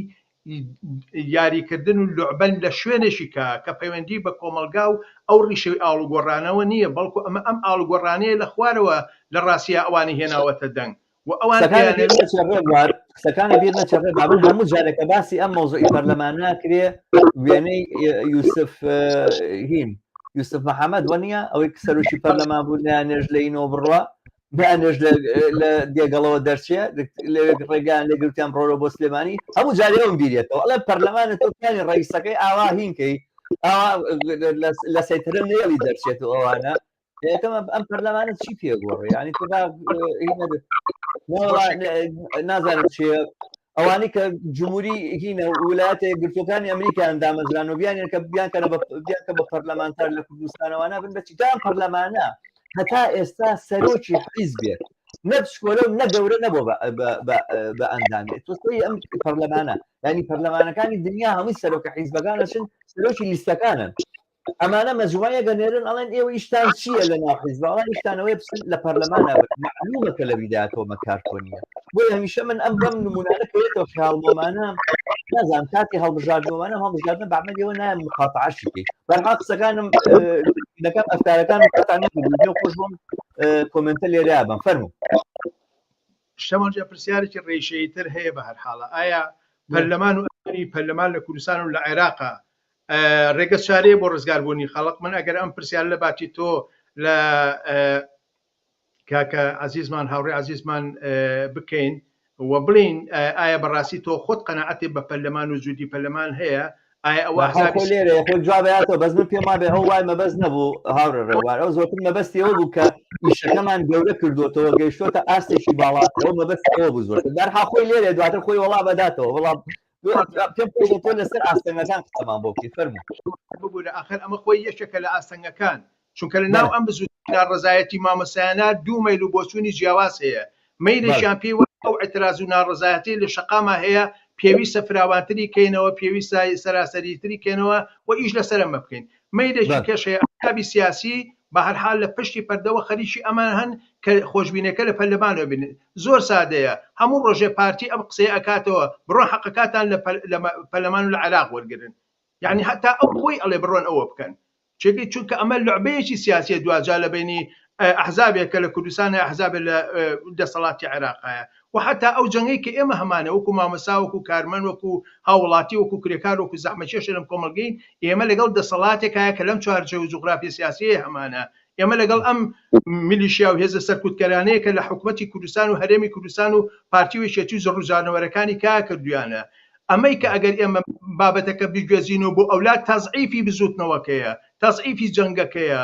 یاریکردن و لوعبەن لە شوێنێکی کە کە پەیوەندی بە کۆمەڵگا و ئەو ڕیشەی ئاڵوگۆڕانەوە نییە، بەڵکو ئەمە ئەم ئاڵوگۆڕانەیە لە خوارەوە لە ڕاستیا ئەوانی هێناوەتە دەنگ و ئەوان قسەکانت بیر نەچێ ڕێبوار قسەکانت بیر نەچێ ڕێبوار من هەموو جارێک کە باسی ئەم مەوزوعی پەرلەمان ناکرێ وێنەی یوسف هین یوسف محەممەد وە نییە ئەوەی سەرۆکی پەرلەمان بوو نیانێژ لە ئینۆ بڕوا بانێژ لە دێگەڵەوە دەرچێ لەوێ ڕێگان لێگرتیان ڕۆرە بۆ سلێمانی هەموو جارێ ئەوم بیرێتەوە ئەڵێ پەرلەمانە تۆ پیانی ڕئیسەکەی ئاوا هینکەی ئاوا لە سەیترە نێڵی دەرچێت و ئەوانە یەکەم ئەم پەرلەمانە چی پێگۆڕێ ینی تۆ نازانم چیە ئەوانەی کە جمهوری هینە ولایەتە یەکگرتووەکانی ئەمریکایان دامەزران و بیانیان کە بیانکەنە بە بیانکە بە پەرلەمانتار لە کوردستانەوە نابن بە چیتان پەرلەمانە هەتا ئێستا سەرۆکی حیزبێک نە بچکۆلە و نە گەورە نەبوو بە ئەندامی تۆ سەیری ئەم پەرلەمانە ینی پەرلەمانەکانی دنیا هەمووی سەرۆکە حیزبەکانە چن سەرۆکی لیستەکانن ئەمانە مەجموعەیەک ئەنێرن ئەڵێن ئێوە ئیشتان چییە لە ناو حیزب ئەڵێن ئیشتانەوەی بچن لە پەرلەمانە بن معلومە کە لە بیدایەتەوە مەکارتۆنیە بۆیە هەمیشە من ئەم بەم نمونانە کە یەتەوە خیاڵمۆمانە نازانم کاتی هەڵبژاردنەوەە هەڵبژاردن بەعمەلیەوە نایە مقاتعەشی بکەیت بەرحاڵ قسەکانم دەکەم ئەفکارەکان قەتع نەکردم پێم خۆش بووم کۆمێنتە لێرە بم فەرموو شەمۆن جا پرسیارێکی ڕیشەیی تر هەیە بە هەر حاڵە ئایا پەرلەمان و ئەری پەرلەمان لە کوردستان و لە عێراقا ڕێگە چارەیە بۆ ڕزگاربوونی خەڵک من ئەگەر ئەم پرسیار لە باتی تۆ لە کاکە عزیزمان هاوڕێ عزیزمان بکەین و بڵین ئایا بەڕاستی تۆ خۆت قەنەعەتی بە پەرلەمان و جودی پەرلەمان هەیە ئایا ئەوە ئەحزابی لێرە خۆ جوابیاتەوە بەس من پێم وابێ ئەو وای مەبەست نەبوو هاوڕێ ڕێوار ئەو زۆرتر مەبەستی ئەوە بوو کە ئیشەکەمان گەورە کردوتەوە گەیشتۆتە ئاستێکی باڵاتەوە مەبەست ئەوە بوو زۆرتر بەرحا خۆی لێرە دواتر خۆی وەڵا بەداتەوە بەڵام پێم خۆشە تۆ لەسەر ئاستەنگەکان قسەمان بۆ بکەی فەرموو. ببورە ئاخر ئەمە خۆی یەکێکە لە ئاستەنگەکان چونکە لە ناو ئەم بزوتنەوەی ناڕەزایەتی مامۆستایانە دوو مەیل و بۆچوونی جیاواز هەیە مەیلێکیان پێی وایە ئەو ئیعتراز و ناڕەزایەتیەی لە شەقاما هەیە پێویستە فراوانتری کەینەوە پێویستە سەراسەریتری کەینەوە و ئیش لەسەر ئەمە بکەین مەیلێکی کەش هەیە ئەحزابی سیاسی بە هەر حال لە پشتی پەردەوە خەریکی ئەمان هەن کە خۆشبینەکە لە پەرلەمانەوە بینن زۆر سادەیە هەموو ڕۆژێ پارتی ئەم قسەیە ئەکاتەوە بڕۆن حەقەکاتان لە پەرلەمان و لە عێراق وەرگرن یعنی هەتا ئەو خۆی ئەڵێ بڕۆن ئەوە بکەن چێکی چونکە ئەمە لعبەیەکی سیاسیە دواجار لە بینی ئەحزابێک کە لە کوردستان ئەحزابێک لە دەسەڵاتی عێراقایە و حتا ئەو جەنگەی کە ئێمە هەمانە وەکو مامۆستا وەکو کارمەند وەکو هاوڵاتی وەکو کرێکار وەکو زەحمەتکێش لەم کۆمەڵگەین ئێمە لەگەڵ دەسەڵاتێکایە کە لەم چوارچێوە جوغرافیە سیاسیەیە هەمانە ئێمە لەگەڵ ئەم میلیشیا و هێزە سەرکوتکەرانەیە کە لە حکومەتی کوردستان و هەرێمی کوردستان و پارتی و یەکێتی و زڕوجانەوەرەکانی کا کردویانە ئەمەی کە ئەگەر ئێمە بابەتەکە بگوێزینەوە بۆ ئەولا تەزعیفی بزوتنەوەکەیە تەزعیفی جەنگەکەیە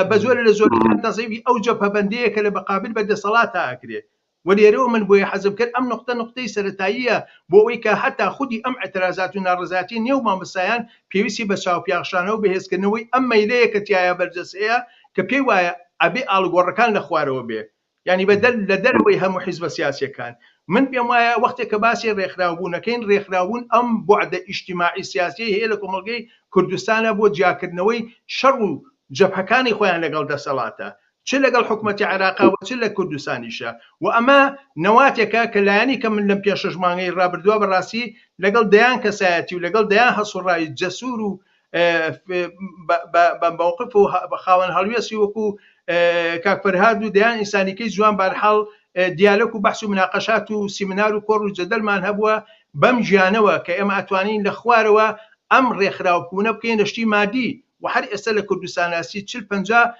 بە زۆرە لە زۆرەکان تەزعیفی ئەو جەبهەبەندەیە کە لە بەقابل بە دەسەڵاتە ئەکرێ و لێرەوە من بۆیە حەزم کرد ئەم نوقتە نوقتەی سەرەتاییە بۆ ئەوەی کە هەتا خودی ئەم ئیعترازات و ناڕەزایەتیە نێو مامۆستایان پێویستی بە چاوپیاخشانەوە و بەهێزکردنەوەی ئەم مەیلەیە کە تیایا بەرجەستەیە کە پێی وایە ئەبێ ئاڵوگۆڕەکان لە خوارەوە بێ یانی بە دەر لە دەرەوەی هەموو حیزبە سیاسیەکان. من پێم وایە وەختێک کە باسی ڕێکخراوبوون ئەکەین ڕێکخراوبوون ئەم بوعدە ئیجتیماعی سیاسیەی هەیە لە کۆمەڵگەی کوردستانا بۆ جیاکردنەوەی شەڕ و جەبهەکانی خۆیان لەگەڵ دەسەڵاتە چ لەگەڵ حکومەتی عێراقا و چ لە کوردستانیشە و ئەمە نەواتێکە کە لایەنی کەم من لەم پێ شەش مانگەی ڕابردووە بەڕاستی لەگەڵ دەیان کەسایەتی و لەگەڵ دەیان هەڵسوڕاوی جەسوور و بە مەوقف و خاوەن هەڵوێستی وەکو کاک فەرهاد و دەیان ئینسانیکەی جوان بارحاڵ دیالۆک و بەحس و مناقەشات و سیمینار و کۆڕ و جەدەلمان هەبووە بەم گیانەوە کە ئێمە ئەتوانین لە خوارەوە ئەم ڕێکخراوبوونە بکەین لە شتی مادی و هەر ئێستا لە کوردستانا 30 40 50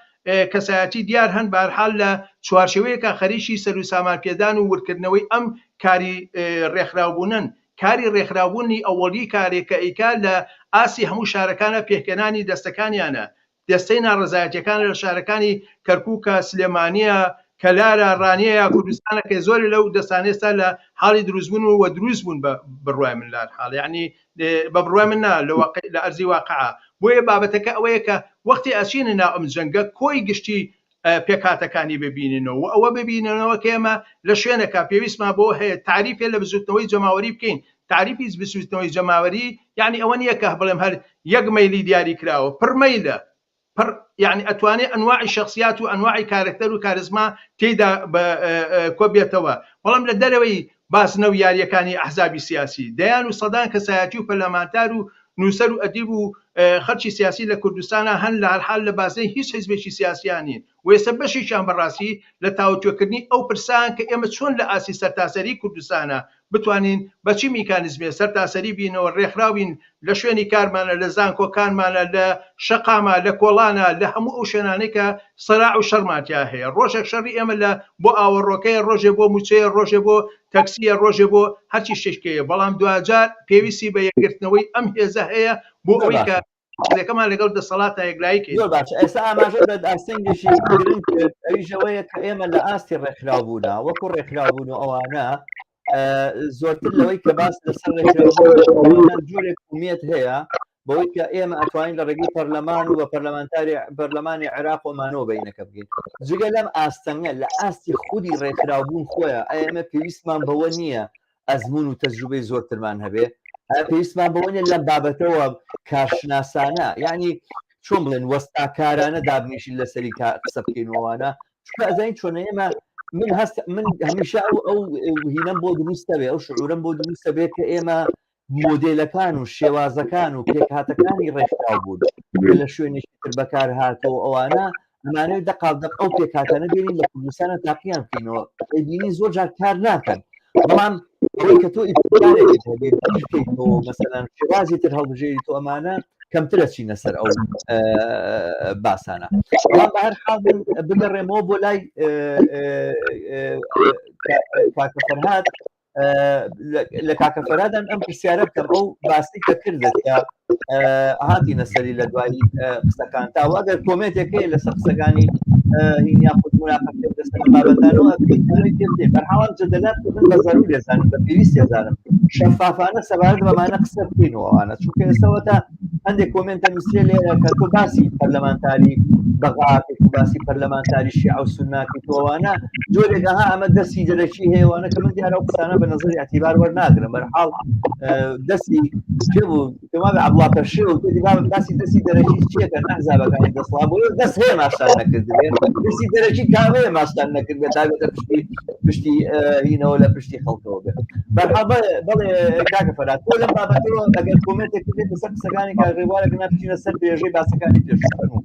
کەسایەتی دیار هەن بارحال لە چوارچێوەیەکا خەریکی سەر و سامان پێدان و وردکردنەوەی ئەم کاری ڕێکخراوبوونەن کاری ڕێکخراوبوونی ئەوەڵی کارێک کە ئەیکا لە ئاستی هەموو شارەکانا پێکهێنانی دەستەکانیانە دەستەی ناڕەزایەتیەکانە لە شارەکانی کەرکوکە، سلێمانیە، کەلارە، ڕانیە یا کوردستانە کە زۆرێ لەو دەستانە ئێستا لە حاڵی دروستبوون و دروست بوون بە بڕوای من لە حاڵ یعنی بە بڕوای من نا لە واقع لە ئەرزی واقعا بۆیە بابەتەکە ئەوەیە کە وەختی ئەچینە ناو ئەم جەنگە کۆی گشتی پێکهاتەکانی ببیننەوە و ئەوە ببیننەوە کە ئێمە لە شوێنێکا پێویستمان بەوە هەیە تاریفێ لە بزوتنەوەی جەماوەری بکەین تاریفی بزوتنەوەی جەماوەری یعنی ئەوە نییە کە بڵێم هەر یەک مەیلی دیاری کراوە پڕ مەیلە پڕ یعنی ئەتوانێ ئەنواعی شخصیات و ئەنواعی کارەکتەر و کارزما تێیدا کۆبێتەوە بەڵام لە دەرەوەی بازنە و یارییەکانی ئەحزابی سیاسی، دەیان و سەدان کەسایەتی و پەرلەمانتار و نووسەر و ئەدیب و خەڵکی سیاسی لە کوردستانا هەن لە هەرحال لە بازنەی هیچ حیزبێکی سیاسیا نین و ئێستا بەشێکیان بە ڕاستی لە تاوتوێکردنی ئەو پرسان کە ئێمە چۆن لە ئاستی سەرتاسەری کوردستانا بتوانین بە چی میکانیزمێ سەرتاسەری بینەوە ڕێکخراو بین لە شوێنی کارمانە لە زانکۆکانمانە لە شەقامە لە کۆڵانە لە هەموو ئەو شوێنانەی کە سەراع و شەڕمان تیا هەیە ڕۆژێک شەڕی ئێمە لە بۆ ئاوەڕۆکەیە ڕۆژێ بۆ موچەیە ڕۆژێ بۆ تەکسیە ڕۆژێ بۆ هەرچی شتێکەیە بەڵام دواجار پێویستی بە یەکگرتنەوەی ئەم هێزە هەیە بۆ ئەوەی کە قسەکەمان لەگەڵ دەسەڵاتە یەکلایی کەین. زۆر باشە ئێستا ئاماژە بە ئاستەنگێکی گرنگ کرد ئەویش ئەوەیە کە ئێمە لە ئاستی ڕێکخراوبوونا وەکو ڕێکخراوبوون و ئەوانە زۆرتر لەوەی کە باس لەسەر ڕێکخراوبوون جۆرێک ئومێد هەیە بەوەی کە ئێمە ئەتوانین لە ڕێگەی پەرلەمان و بە پەرلەمانتاری پەرلەمانی عێراق و مانەوە بینەکە بگەین جگە لەم ئاستەنگە لە ئاستی خودی ڕێکخراوبوون خۆیان ئێمە پێویستمان بەوە نییە ئەزمون و تەجروبەی زۆرترمان هەبێ پێویستمان بەوە نیە لەم بابەتەوە کارشناسانە یعنی چۆن بڵێن وەستاکارانە دابنیشین لەسەری قسە بکەینەوەوانە چونکە ئەزانین چۆن ئێمە من هەست من هەمیشە ئەو ئەو هینەم بۆ دروستە بێ ئەو شعورم بۆ دروستە بێ کە ئێمە مۆدێلەکان و شێوازەکان و پێکهاتەکانی ڕێکخراو بوون کە لە شوێنێکی تر بەکار هاتەوە ئەوانە ئەمانەوێت دەقاو دەق ئەو پێکهاتانە بێنین لە کوردستانە تاقییان بکەینەوە ئەیبینی زۆر جار کار ناکەن بەڵام ئەوەی کە تۆ ئیبتکارێکت هەبێت بیر بکەیتەوە مەسەلەن شێوازی تر هەڵبژێریت و ئەمانە کەمترە چینە سەر ئەو باسانە بەڵام بە هەر حاڵ من بگەڕێمەوە بۆ لای کاکە فەرهاد لە کاکە فەرادان ئەم پرسیارە بکەم ئەو باسی کە کردت کە هاتینە سەری لە دوایی قسەکان تا ئەگەر comment ێک هەیە لەسەر قسەکانی هین یاخود مناقەشە لەسەر بابەتانەوە بەرحاڵ جەدەلات کردن بە زەروری دەزانم بە پێویست دەزانم شەفافانە سەبارەت بەمانە قسە بکەین و ئەوانە چونکە ئێستاوە تا هەندێک comment ە نووسرێ لێرە کە تۆ باسی پەرلەمانتاری بەغاکەیت و باسی پەرلەمانتاری شیعە و سونناکەیت و ئەوانە جۆرێک ئەها ئەمە دەستی دەرەکی هەیە وانە کە من دیارە ئەو قسانە بە نظری اعتبار وەرناگرم بەرحاڵ دەستی کێ بوو پێم وابێ عەبدوڵا پەشێو وتی با باسی دەستی دەرەکی چیەکە نەحزابەکانی دەسەڵات بۆ دەست هەیە ماشتان نەکردبێ دەستی دەرەکی کامەیە ماشتان نەکردبێ تا بێتە پشتی پشتی هینەوە لە پشتی خەڵکەوە بێ بەرحاڵ بەڵێ کاکە فەرات تۆ لەم بابەتەوە ئەگەر comment ێک بێت لەسەر قسەکانی کاک ڕێبوار ئەگەر نا بچینە سەر درێژەی باسەکانی پێشوو فەرموو.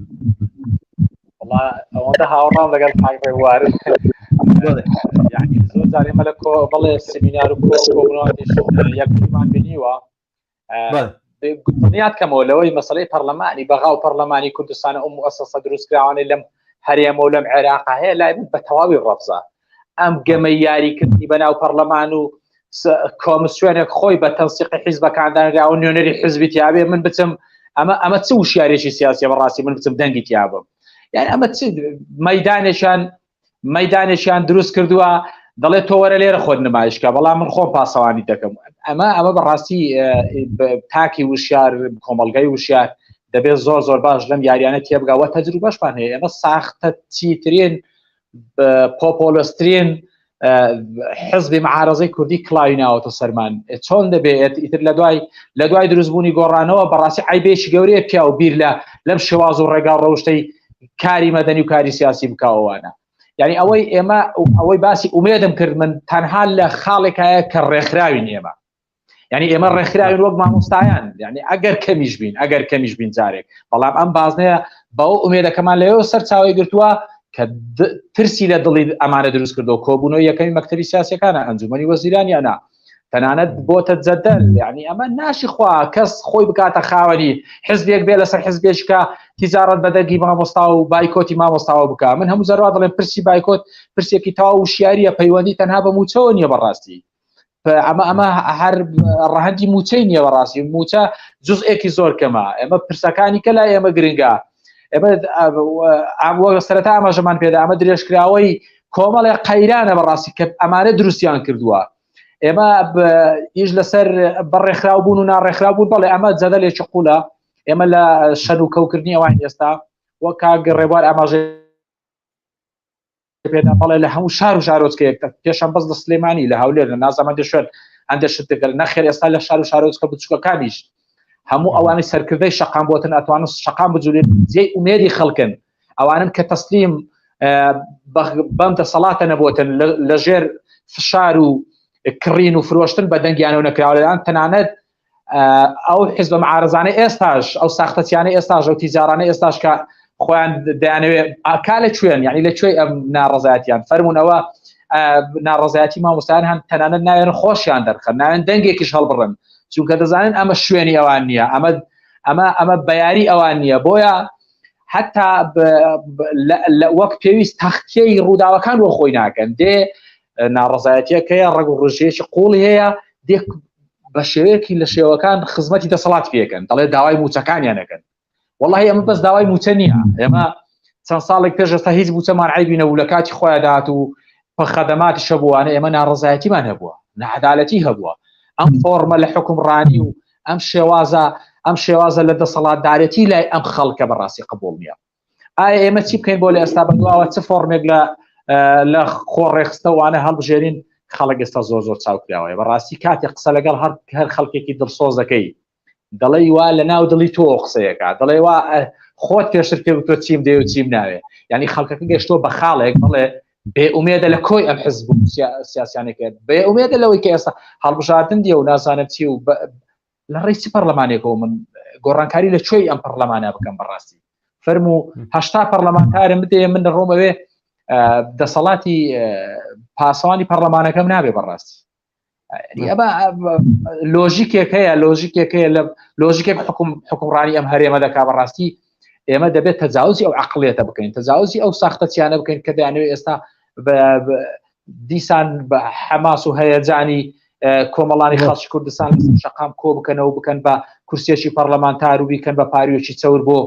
وەڵا ئەوەندە هاوڕام لەگەڵ کاک ڕێبوار یعنی زۆر جار ئێمە لە کۆ بەڵێ سمینار و کۆ کۆبوونەوەش یەکترمان بینیوە دڵنیات کەمەوە لەوەی مەسلەی پەرلەمانی بەغا و پەرلەمانی کوردستان ئەو موسسە دروستکراوانەی لەم هەرێمە و لەم عێراقا هەیە لای من بە تەواوی ڕەفزە ئەم گەمە یاریکردنی بەناو پەرلەمان و کۆمسیۆنێک خۆی بە تەنسیقی حیزبەکاندانراوە نوێنەری حزبی تیاابێ من بچم ئەمە ئەمە چ وشیارێکی سیاسیە بەڕاستی من بچم دەنگی تیابم یان ئەمە چ مەدانێکیان مەدانێکیان دروست کردووە دەڵێت تۆ وەرە لێرە خۆت نمایشکە بەڵام من خۆم پاسەوانی دەکەم ئەمە ئەمە بەڕاستی تاکی وشیار کۆمەلگای وشیار دەبێت زۆر زۆر باش لەم یاریانە تێبگاوە تەجروبەشمان هەیە ئێمە ساختە چیترین پۆپۆلسترین حزبی معارەزەی کوردی کڵاوی ناوەتە سەرمان چۆن دەبێت ئیتر لە دوای لە دوای دروستبوونی گۆڕانەوە بەڕاستی عیبێکی گەورەیە پیاو بیر لە لەم شێواز و ڕێگا ڕەوشتەی کاری مەدەنی و کاری سیاسی بکەوەوانە یعنی ئەوەی ئێمە ئەوەی باسی ئومێدم کرد من تەنها لە خاڵێکایە کە ڕێکخراوین ئێمە یعنی ئێمە ڕێکخراوین وەک مامۆستایان یعنی ئەگەر کەمیش بین ئەگەر کەمیش بین جارێک بەڵام ئەم بازنەیە بەو ئومێدەکەمان لەوێ سەرچاوی گرتووە کە ترسی لە دڵی ئەمانە دروست کردو کۆبوونەوە یەکەمی مەکتەبی سیاسەکانە ئەنجومەنی وەزیرانیانە تەنانەت بۆتە جەدەل یعنی ئەمە ناشی خوا کەس خۆی بکاتە خاوەنی حزبێک بێ لەسەر حزبێککە تیجارەت بە دەنگی مامۆستا و بایکۆتی مامۆستاوە بکە من هەموو جاروا دەڵێم پرسی بایکۆت پرسێکی تەواو وشیاریە پەیوەندی تەنها بە موچەوە نییە بەڕاستی ئەمە ئەمە هەر ڕەهەندی موچەی نییە بەڕاستی موچە جزئێکی زۆر کەمە ئێمە پرسەکانی کە لای ئێمە گرنگە ئێمە سەرەتا ئاماژەمان پێدا ئەمە درێژکراوەی کۆمەڵێ قەیرانە بەڕاستی کە ئەمانە دروستیان کردووە ئێمە ئیش لەسەر بەڕێکخراو بوون و ناڕێکخراو بوون بەڵێ ئەمە جەدەلێکی قوڵە ئێمە لە شەن و کەوکردنی ئەوان ئێستا وەک کاک ڕێبوار ئاماژە پێدا بەڵێ لە هەموو شار و شارۆچکەیەک پێشان بەس لە سلێمانی لە هەولێر لە نازانم هەندێک شوێن هەندێک شت دەکەن نەخێر ئێستا لە شار و شارۆچکە بچووکەکانیش هەموو ئەوانەی سەرکردەی شەقام بۆتن ئەتوانن شەقام بجولێن جێی ئومێدی خەڵکن ئەوانن کە تەسلیم بەم دەسەڵاتە نەبووتن لە ژێر فشار و کڕین و فرۆشتن بە دەنگیانەوە نەکراوە تەنانەت ئەو حزبە معارزانە ئێستاش ئەو ساختەچیانە ئێستاش ئەو تیجارانە ئێستاش کە خۆیان دەیانەوێت ئاکا لە کوێن یعنی لە کوێی ئەم ناڕزایەتیان فەرمونەوە ناڕزایەتی مامۆستایان هەن تەنانەت ناوێن خۆشیان دەرخەن ناوێن دەنگێکیش هەڵبڕن چونکە دەزانن ئەمە شوێنی ئەوان نییە ئەمە ئەمە ئەمە بەیاری ئەوان نییە بۆیە حتا وەک پێویست تەختیەی ڕووداوەکان بۆ خۆی ناکەن دێ ناڕزایەتیەکەیە ڕەگ و ڕژێکی قوڵی هەیە دێ بە شێوەیەکی لە شێوەکان خزمەتی دەسەڵات پێکەن دەڵێ داوای موچەکانیان نەکەن وەڵی ئەمە بەس داوای موچە نییە ئێمە چەند ساڵێک پێش ئێستا هیچ موچەمان عیبی نەبوو لە کاتی خۆیان داات و خەدەماتی شەبووانە ئێمە ناڕزایەتیمان هەبووە نەعدالەتی هەبووە ئەم فۆرمە لە حکومڕانی و ئەم شێوازە ئەم شێوازە لە دەسەڵاتدارێتی لای ئەم خەڵکە بەڕاستی قبول نییە ئایا ئێمە چی بکەین بۆ لە ئێستا بەدواوە چ فۆرمێک لە لە خۆ ڕێخستەوانە هەڵبژێرین خەڵک ئێستا زۆر زۆر چاوکراوەیە بەڕاستی کاتێک قسە لەگەڵ هەر هەر خەڵکێکی دڵسۆز دەکەی دەڵێی وا لە ناو دڵی تۆ قسەیەکە دەڵێ وا خۆت پێشتر پێ تۆ چیم دێ و چیم ناوێ یعنی خەڵکەکە گەشتۆ بە خاڵێک بڵێ بێ ئومێدە لە کۆی ئەم حزب و سیاسیانێکە بێ ئومێدە لەوەی کە ئێستا هەڵبژاردن دیە و نازانم چی و. لە ڕێی چ پەرلەمانێکەوە من گۆڕانکاری لە کوێی ئەم پەرلەمانە بکەم بەڕاستی فەرمو 80 پەرلەمانتارم بدەیە من دەڕۆمەوێ دەسەڵاتی پاسەوانی پەرلەمانەکەم نابێ بەڕاستی ئەمە لۆژیکێک هەیە لۆژیکێک هەیە لە لۆژیکێک حکوم حکومڕانی ئەم هەرێمە دەکا بەڕاستی ئێمە دەبێت تەجاوزی ئەو عقلێتە بکەین تەجاوزی ئەو ساختەچیانە بکەین کە دەیانەوێت ئێستا دیسان بە حەماس و هەیەجانی کۆمەڵانی خەڵکی کوردستان لەسەر شەقام کۆ بکەنەوە بکەن بە کورسێکی پەرلەمانتار و بیکەن بە پاریوەکی چەور بۆ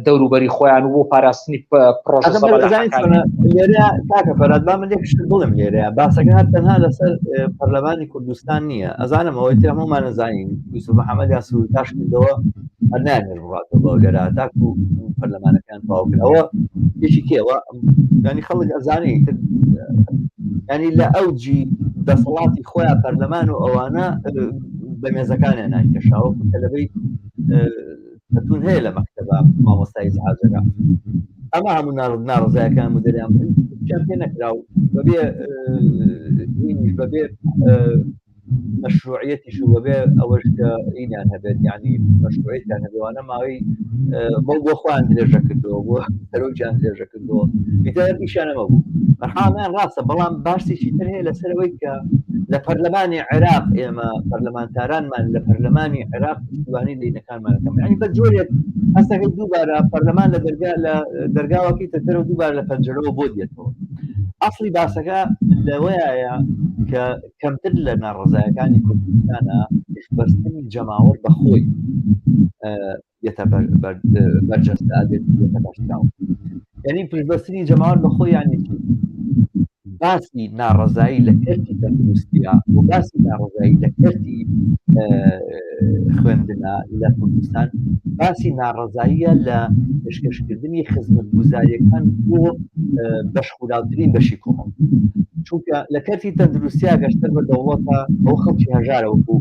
دەوروبەری خۆیان و بۆ پاراستنی پرۆژە لێرە کاکە فەراد با من یەک شت بڵێم لێرە باسەکە هەر تەنها لەسەر پەرلەمانی کوردستان نییە ئەزانم ئەوەی تر هەموومان ئەزانین یوسف محەممەد یان سوورتاش کردەوە هەر نایانهێشت بڕاتەوە بەو لێرە تاکو پەرلەمانەکان تەواو کرد ئەوە یەکی کێوە ینی خەڵک ئەزانێ ئیتر ینی لە ئەوجی دەسەڵاتی خۆیان پەرلەمان و ئەوانە بە مێزەکانیان ناکێشاوە تەلەبەی تون هەیە لە مەکتەبە مامۆستای ئیزعاجەکە ئەمە هەموو ناڕزایەکان مدەریان پێ نەکرا و بەبێ بەبێ مەشروعیەتیش و بەبێ ئەوەش کە ئینیان هەبێت یعنی مەشروعیەتیان هەبێوانە ماوەی بۆ بۆ خۆیان درێژە کردەوە بۆ سەرۆکیان درێژە کردەوە ئیتر ئیشیان ئەمە بوو بەرحاڵیان ڕاستە بەڵام باسێکی تر هەیە لەسەر ئەوەی کە لە پەرلەمانی عێراق ئێمە پەرلەمانتارانمان لە پەرلەمانی عێراق پشتیوانی لینەکانمان دەکەن یعنی بە جۆرێک هەستەکەی دووبارە پەرلەمان لە دەرگا لە دەرگاوەکەی تەتەرەوە دووبارە لە پەنجەرەوە بۆ دێتەوە ئەسڵی باسەکە لەوەیە کە کەمتر لە ناڕەزایەکانی کوردستانە بەستنی جەماوەر بە خۆی یەتە بەرجەستە ئەبێت یەتە بەرچاو یعنی پشتبەستنی جەماوەر بە خۆی یعنی چی باسی ناڕەزایی لە کەرتی تەندروستیە و باسی ناڕەزایی لە کەرتی خوێندنە لە کوردستان باسی ناڕەزاییە لە پێشکەشکردنی خزمەتگوزاریەکان بۆ بەشخوراوترین بەشی کۆمەڵ چونکە لە کەرتی تەندروستیا گەشتر بە دەوڵەتە ئەو خەڵکی هەژارە وەکو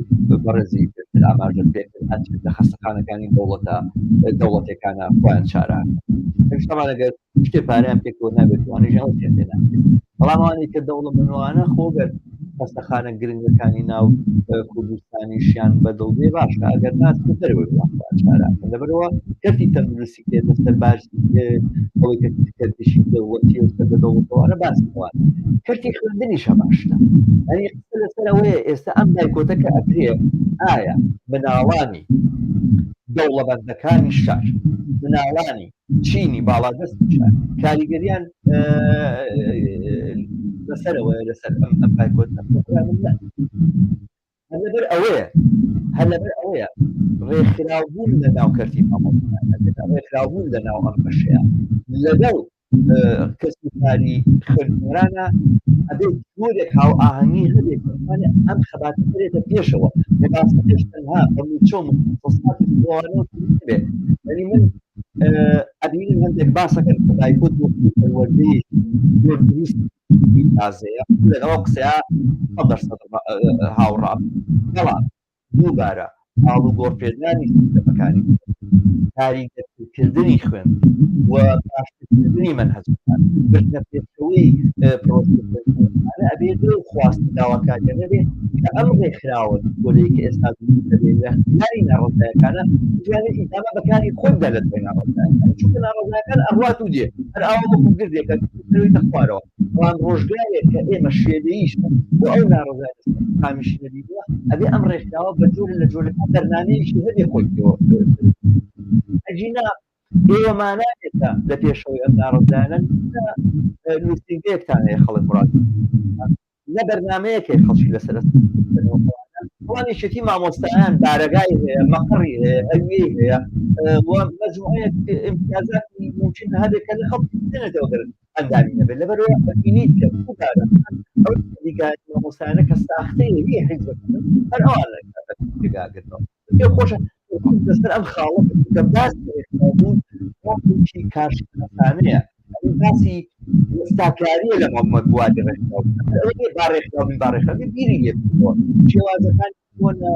بەڕێزی پێشتر ئاماژەت پێ کرد ئەچێت لە خەستەخانەکانی دەوڵەتە دەوڵەتەکانە خۆیان چارە شتمان ئەگەر شتێ پارەیان پێکەوە نابێت وانیش ئەو پێ پێ ناکرێت بەڵام ئەوانەی کە دەوڵەمەندوانە خۆگەر خەستەخانە گرنگەکانی ناو کوردستانیشیان بەدڵ بێ باشە ئەگەر نا چ دەرەوەی وڵات خۆیان چارە ئەکەن لەبەرئەوە کەرتی تەندروستی کە لەسەر باج ئەوەی کە کەرتیشی دەوڵەتی و سەر بە دەوڵەتەوانە باسی ئەوان کەرتی خوێندنیش هەمان شتە یعنی قسە لەسەر ئەوەیە ئێستا ئەم بایکۆتە کە ئەکرێ ئایا مناڵانی دەوڵەمەندەکانی شار مناڵانی چینی باڵادەستی شار کاریگەریان لەسەرەوەیە لەسەر ئەم ئەم بایکۆتە هەر لەبەر ئەوەیە هەر لەبەر ئەوەیە ڕێکخراوبوون لە ناو کەرتی مامۆستایان ڕێکخراوبوون لە ناو ئەم بەشەیە لەگەڵ کەسی کاری خوێندکارانە ئەبێت جۆرێک هاوئاهەنگی هەبێت ئەم خەباتە بێتە پێشەوە لە باسەکەش تەنها بە مووچە و مخصصاتی خۆوانە بێت یعنی من ئەبینم هەندێک باسەکەن کە بایکۆت بۆ پەروەردەیەکی زۆر دروست تازەیە لەگەڵ قسەیە دەرسەد هاوڕام بەڵام دووبارە ئاڵوگۆڕپێدانی سیستەمەکانی کاریگەرکردنی خوێند و باشترکردنی مەنهەجەکان بردنە پێشەوەی پرۆسەی خوێندنەوە ئەبێ لەو خواست و داواکارییە نەبێ کە ئەم ڕێکخراوە گۆلەی کە ئێستا دروست دەبێ لە کاری ناڕەزایەکانە بتوانێ ئیدامە بە کاری خۆی بدا لە دوای ناڕەزایەکان چونکە ناڕەزایەکان ئەڕوات و دێ هەر ئاوا وەکو گردێکە دەویتە خوارەوە بەڵام ڕۆژگارێک کە ئێمە شێلەییش بۆ ئەو ناڕەزایە قامیشی نەبیوە ئەبێ ئەم ڕێکخراوە بە جۆرە لە جۆرەکان بەرنامەیەکی هەبێ خۆی پێوە ئەگینا ئێوە مانایەکە لە پێشەوەی ئەم ناڕەزایانە نووسینگەیەکتان هەیە خەڵک مراد نە بەرنامەیەک هەیە خەڵکی لەسەر ئەوان یەکێتی مامۆستایان بارەگای هەیە مەقڕی هەیە ئەویەی هەیە و مەجموعەیەک ئیمتیازاتی ممکن هەبێت کە لە خەڵکی بێنێتەوە گەر ئەندامی نەبێت لەبەرئەوە ئەبینیت کە دووبارە ئەو دیگای مامۆستایانە کە ساختەیە نییە حیزبەکە هەر ئەوان جێگاگرنەوە پێ خۆشە لەسەر ئەم خاڵە کە باس بوون ڕاستێکی کارشناسانەیە باسی وەستاکاریە لە محمد بواری ڕێکخراو با ڕێکخراو بین با ڕێکخراو بین بیری لێ بکەوە شێوازەکان چۆنە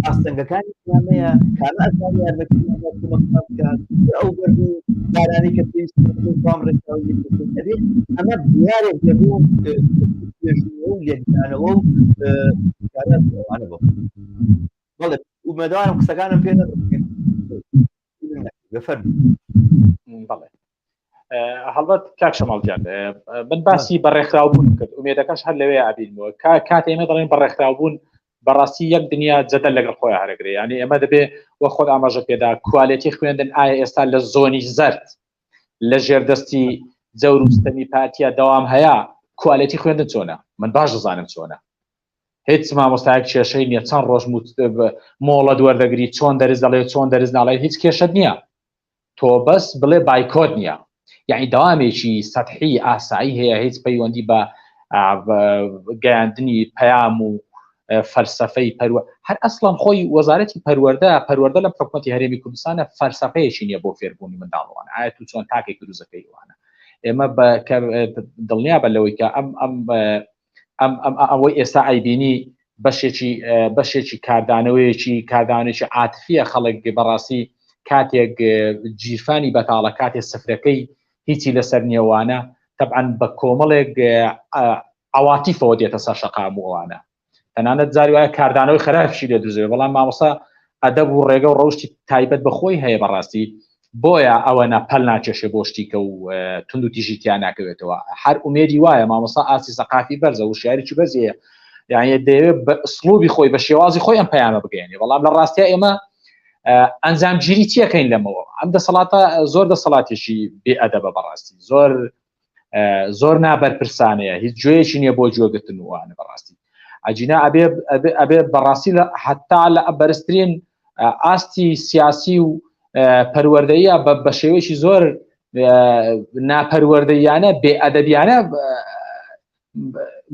ئاستەنگەکانی کامەیە کامە ئەتوانێ یارمەتی کۆمەکمان بکات ئەو گەرد و بارانەی کە پێویست بام ڕێکخراوی لێ بکەین ئەبێ ئەمە بوارێک لە بۆ توێژینەوە و لێکدانەوە و کارە ئەوانە بۆ بەڵێ. ئومێدەوارم قسەکانم پێ بفەرموو. بەڵێ هەڵبەت کاک شەماڵ گیان من باسی بەڕێکخراوبوون کرد ئومێدەکەش هەر لەوێ ئابینەوە کا کاتێ ئێمە دەڵێن بەڕێکخراوبوون بەڕاستی یەک دنیا جەدەل لەگەڵ خۆیان هەرەگرێ یعنی ئێمە دەبێ وە خۆت ئاماژە پێدا کوالێتی خوێندن ئایا ئێستا لە زۆنی زەرد لە ژێر دەستی جەور و ستەمی پارتیا دەوام هەیە کوالێتی خوێندن چۆنە من باش دەزانم چۆنە هیچ مامۆستایەک کێشەی نییە چەند ڕۆژ مۆڵەت وەردەگری چۆن دەرز دەڵێ چۆن دەرز ناڵێ هیچ کێشەت نییە تۆ بەس بڵێ بایکۆت نییە یعنی دەوامێکی سەحی ئاسایی هەیە هیچ پەیوەندی بە گەیاندنی پەیام و فەلسفەی پەروە هەر ئەسڵەن خۆی وەزارەتی پەروەردە پەروەردە لەم حکوومەتی هەرێمی کوردستانە فەلسفەیەکی نییە بۆ فێربوونی منداڵوان ئایا تو چۆن تاکێک دروزەکەی وانە ئێمە بە دڵنیا بە لەوەی کە ئەم ئەم ئەم ئەم ئەوەی ئێستا ئەیبینی بەشێکی بەشێکی کاردانەوەیەکی کاردانێکی عاتفیە خەڵک بەڕاستی کاتێک گیرفانی بەتاڵە کاتێ سفرەکەی هیچی لەسەر نیەوانە تەبعەن بە کۆمەڵێک عواتیفەوە دێتە سەر شەقام و ئەوانە تەنانەت جاری وایە کاردانەوەی خراپشی لێ دروست دەبێت بەڵام مامۆستا ئەدەب و ڕێگە و ڕەوشی تایبەت بە خۆی هەیە بەڕاستی بۆیە ئەوە نە پەل ناکێشێ بۆ شتیکە و تونند و تیژی تیا ناکەوێتەوە هەر ئومێدی وایە مامۆستا ئاستی سەقافی بەرزە وشیاریی بەرزیە یعنی دەیەوێت بە ئسلوبی خۆی بە شێوازی خۆی ئەم پەیامە بگەێنێ بەڵام لە ڕاستیا ئێمە ئەنجامگیری چیەکەین لەمەوە ئەم دەسەڵاتە زۆر دەسەڵاتێکی بێ ئەدەبە بەڕاستی زۆر زۆر نابەرپرسانەیە هیچ گوێیەکی نییە بۆ گوێگرتن وانە بەڕاستی ئەجینا ئەبێ ئەبێ بەڕاستی لە حتا لە بەرزترین ئاستی سیاسی و پەروەردەیە بە شێوەیەکی زۆر ناپەروەردەیانە بێ ئەدەبیانە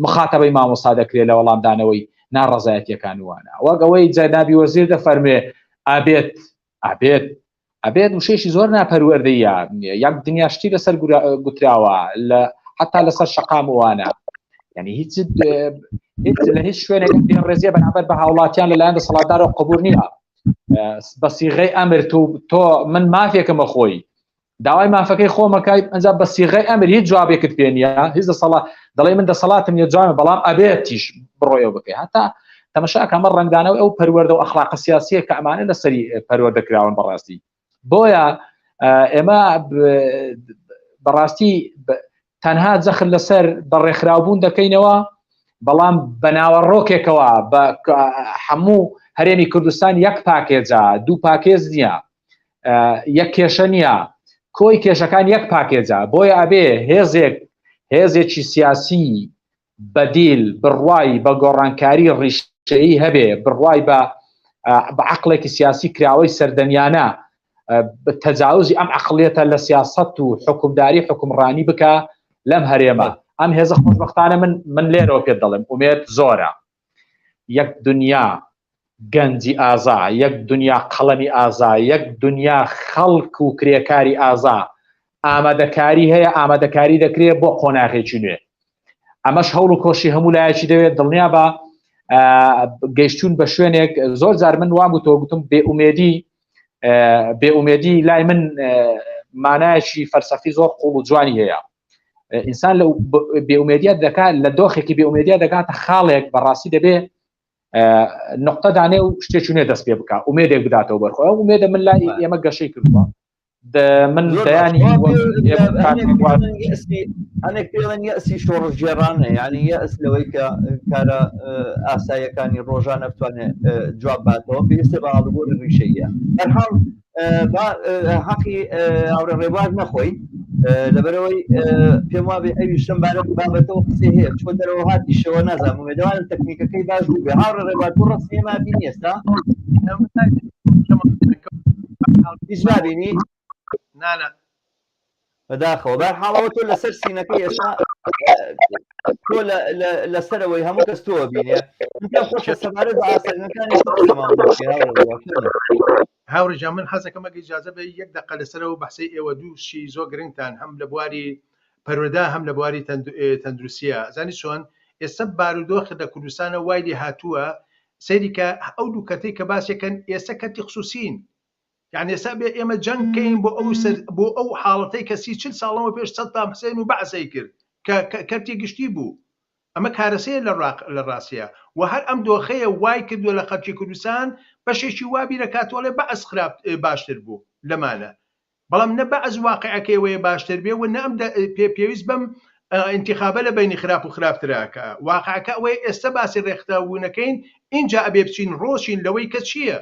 مخاتەبەی مامۆستا دەکرێت لە وەڵامدانەوەی ناڕەزایەتیەکان وانە وەک ئەوەی جەنابی وەزیر دەفەرمێ ئابێت ئەبێت ئەبێت وشەیەکی زۆر ناپەروەردەیە یەک دنیا شتی لەسەر گوتراوە لە حتا لەسەر شەقام وانە یعنی هیچ هیچ لە هیچ شوێنێک ڕێزیە بەرامبەر بە هاوڵاتیان لەلایەن دەسەڵاتدارەوە قبول نییە بە سیغەی ئەمر تو تۆ من مافێکمە خۆی داوای مافەکەی خۆمەکای ئەنجا بە سیغەی ئەمر هیچ جوابێکت پێ نییە هیچ دەسەڵات دەڵێ من دەسەڵاتم نیە جوابە بەڵام ئەبێتیش بڕۆیەوە بکەی هەتا تەمەشا کەمە ڕەنگدانەوەی ئەو پەروەردە و ئەخلاقە سیاسیە کە ئەمانە لەسەری پەروەردە کراون بەڕاستی بۆیە ئێمە بەڕاستی تەنها جەخت لەسەر بەڕێکخراوبوون دەکەینەوە بەڵام بە ناوەڕۆکێکەوە بە هەموو هەرێمی کوردستان یەک پاکێجا دوو پاکێز نییە یەک کێشە نییە کۆی کێشەکان یەک پاکێجا بۆیە ئەبێ هێزێک هێزێکی سیاسی بەدیل بڕوای بە گۆڕانکاری ڕیشەیی هەبێ بڕوای بە بە عقلێکی سیاسی کراوەی سەردەمیانە تەجاوزی ئەم عقلیەتە لە سیاست و حکومداری حکومڕانی بکە لەم هەرێمە ئەم هێزە خۆشببختانە من من لێرەوە پێت دەڵێم ئومێد زۆرە یەک دنیا گەنجی ئازا، یەک دنیا قەڵەمی ئازا، یەک دنیا خەڵک و کرێکاری ئازا، ئامادەکاری هەیە، ئامادەکاری دەکرێت بۆ قۆناغێکی نوێ. ئەمەش هەوڵ و کۆشی هەموو لایەکی دەوێت، دڵنیا بە گەیشتون بە شوێنێک زۆر جار من وام گوتەوە گوتم بێئومێدی بێئومێدی لای من مانایەکی فەلسەفی زۆر قوڵ و جوانی هەیە. ئینسان لە بێئومێدیە دەکات لە دۆخێکی بێئومێدیە دەگاتە خاڵێک بەڕاستی دەبێ نقطە دانێ و شتێکی نوێ دەست پێ بکە ئومێدێک بداتەوە بەرخۆ ئەو ئومێدە من لای ئێمە گەشەی کردووە من دەیانی هەنێک پێڵێن یەسی شۆڕشگێڕانە یعنی یەس لەوەی کە کارە ئاساییەکانی ڕۆژانە بتوانێت جواب باتەوە پێویستە بە ئاڵوگۆڕی ڕیشەیە هەرحاڵ حەقی هاوڕێ ڕێباز نەخۆین لەبەرەوەی پێم وابێ ئەویش لەم بارە بابەتەوە قسەی هەیە چۆ دەرەوە هاتیشەوە نازانم ئومێدەوارم تەکنیکەکەی باش بوو بێ هاوڕێ ڕێباز تۆ ڕەسمی ئێمە بینی ئێستا هیچ نابینی نانا بەداخەوە بەر حاڵەوە تۆ لەسەر سینەکەی ئێستا تۆ لەسەرەوەی هەموو کەس تۆ بینێ پێم خۆشە سەبارەت بە ئاستەنگەکانی هاوڕێ جان من حەزەکەم ئەگەر ئیجازە بێ یەک دەقە لەسەرەوە بەحسەی ئێوە دوو شی زۆر گرنگتان هەم لە بواری پەروەردە هەم لە بواری تەندروستیە زانی چۆن ئێستا بارودۆخ لە کوردستانە وای لێ هاتووە سەیری کە ئەو دوو کەرتەی کە باسێکەن ئێستا کەرتی خسوسین یعنی ئێستا بێ ئێمە جەنگ کەین بۆ ئەو سەر بۆ ئەو حاڵەتەی کە سی چل ساڵەوە پێش سەدام حسێن و بەعسەی کرد کە کەرتی گشتی بوو. ئەمە کارەسەیە لە لە ڕاستیا و هەر ئەم دۆخەیە وای کردووە لە خەڵکی کوردستان بەشێکی وا بیرەکاتەوە ئەڵێ بەعس خراپ باشتر بوو لەمانە بەڵام نە بەعس واقعەکەی ئەوەیە باشتر بێ و نە ئەم پێ پێویست بەم ئینتیخابە لە بەینی خراپ و خراپترە کە واقعەکە ئەوەیە ئێستا باسی ڕێکخراوبوونەکەین ئینجا ئەبێ بچین ڕۆچین لەوەی کە چییە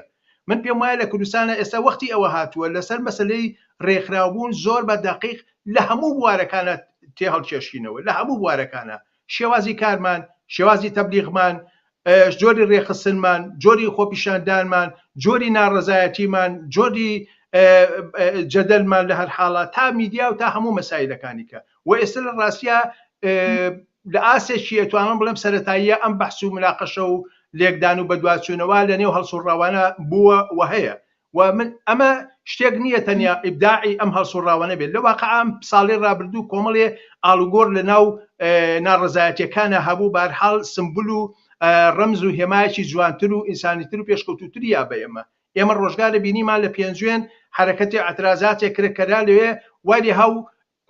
من پێم وایە لە کوردستانە ئێستا وەختی ئەوە هاتووە لەسەر مەسەلەی ڕێکخراوبوون زۆر بە دەقیق لە هەموو بوارەکانە تێهەڵکێشینەوە لە هەموو بوارەکانە شێوازی کارمان، شێوازی تەبلیغمان، جۆری ڕێکخستنمان، جۆری خۆپیشاندانمان، جۆری ناڕەزایەتیمان، جۆری جەدەلمان لە هەر حاڵا تا میدیا و تا هەموو مەسایلەکانی کە و ئێستا لە ڕاستیا لە ئاستێکی ئەتوانم بڵێم سەرەتاییە ئەم بەحس و مناقەشە و لێکدان و بەدواچوونەوە لە نێو هەڵسوڕاوانە بووە و هەیە و من ئەمە شتێک نییە تەنیا ئیبداعی ئەم هەڵسوڕاوانە بێت لە واقع ئەم ساڵی ڕابردوو کۆمەڵێ ئاڵوگۆڕ لە ناو ناڕەزایەتیەکانە هەبوو بارحاڵ سمبول و ڕەمز و هێمایەکی جوانتر و ئینسانیتر و پێشکەوتووتری یا بە ئێمە ئێمە ڕۆژگارە بینیمان لە پێنجوێن حەرەکەتی ئەترازاتێک کرا کەرا لەوێ وای لێ هاو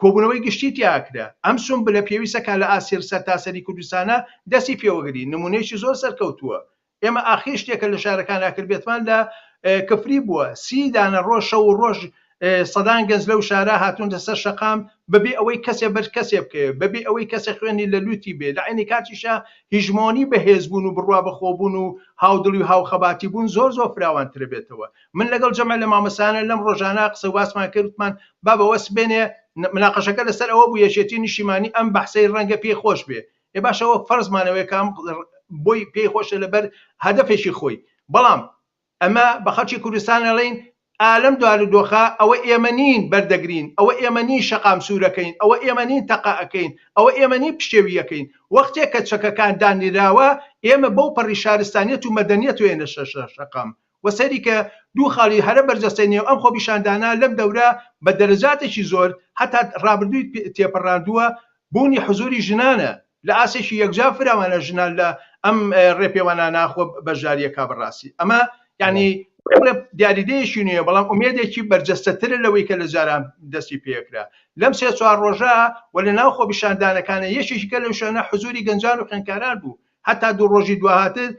کۆبوونەوەی گشتی تیا کرا ئەم سومبلە پێویستە کا لە ئاستی سەرتاسەری کوردستانە دەستی پێوەگری نمونەیەکی زۆر سەرکەوتووە ئێمە ئاخیر شتێکە لە شارەکانا کردبێتمان لە کفری بووە سی دانە ڕۆژ شەو و ڕۆژ سەدان گەنج لەو شارە هاتوونتە سەر شەقام بەبێ ئەوەی کەسێ بەر کەسێ بکەوێ بەبێ ئەوەی کەسێ خوێنی لە لوتی بێ لە عەینی کاتیشا هیژمۆنی بەهێزبوون و بڕوا بەخۆبوون و هاودڵی و هاوخەباتی بوون زۆر زۆر فراوانترە بێتەوە من لەگەڵ جەمع لە مامۆستایانە لەم ڕۆژانە قسە و باسمان کرد وتمان بابە وە سبەینێ مناقەشەکە لەسەر ئەوە بوو یەکێتی نیشتیمانی ئەم بەحسەی ڕەنگە پێی خۆش بێ ئێ باشە وەک فەرزمان ئەوەیە کە ئەم بۆی پێی خۆشە لەبەر هەدەفێکی خۆی بەڵام ئەمە بە خەڵکی کوردستان ئەڵێین ئا لەم بارودۆخە ئەوە ئێمە نین بەردەگرین ئەوە ئێمە نین شەقام سوورەکەین ئەوە ئێمە نین تەقە ئەکەین ئەوە ئێمە نین پشێویەکەین وەختێک کە چەکەکان دانراوە ئێمە بەو پەڕی شارستانیەت و مەدەنیەت وێنە شەقام و سەیری کە دوو خاڵی هەرە بەرجەستەی نێو ئەم خۆپیشاندانە لەم دەورە بە دەرەجاتێکی زۆر هەتا ڕابردووی تێپەڕاندووە بوونی حزوری ژنانە لە ئاستێکی یەکجار فراوانە ژنان لە ئەم ڕێپێوانانە خۆ بەشداریەکا بەڕاستی ئەمە یعنی دیاریدەیەکی نوێ بەڵام ئومێدێکی بەرجەستەترە لەوەی کە لە جاران دەستی پێکرا لەم سێ چوار ڕۆژە و لە ناو خۆپیشاندانەکانە یەکێکی کە لەو شوێنە حزوری گەنجان و خوێندکاران بوو هەتا دوو ڕۆژی دواهاتر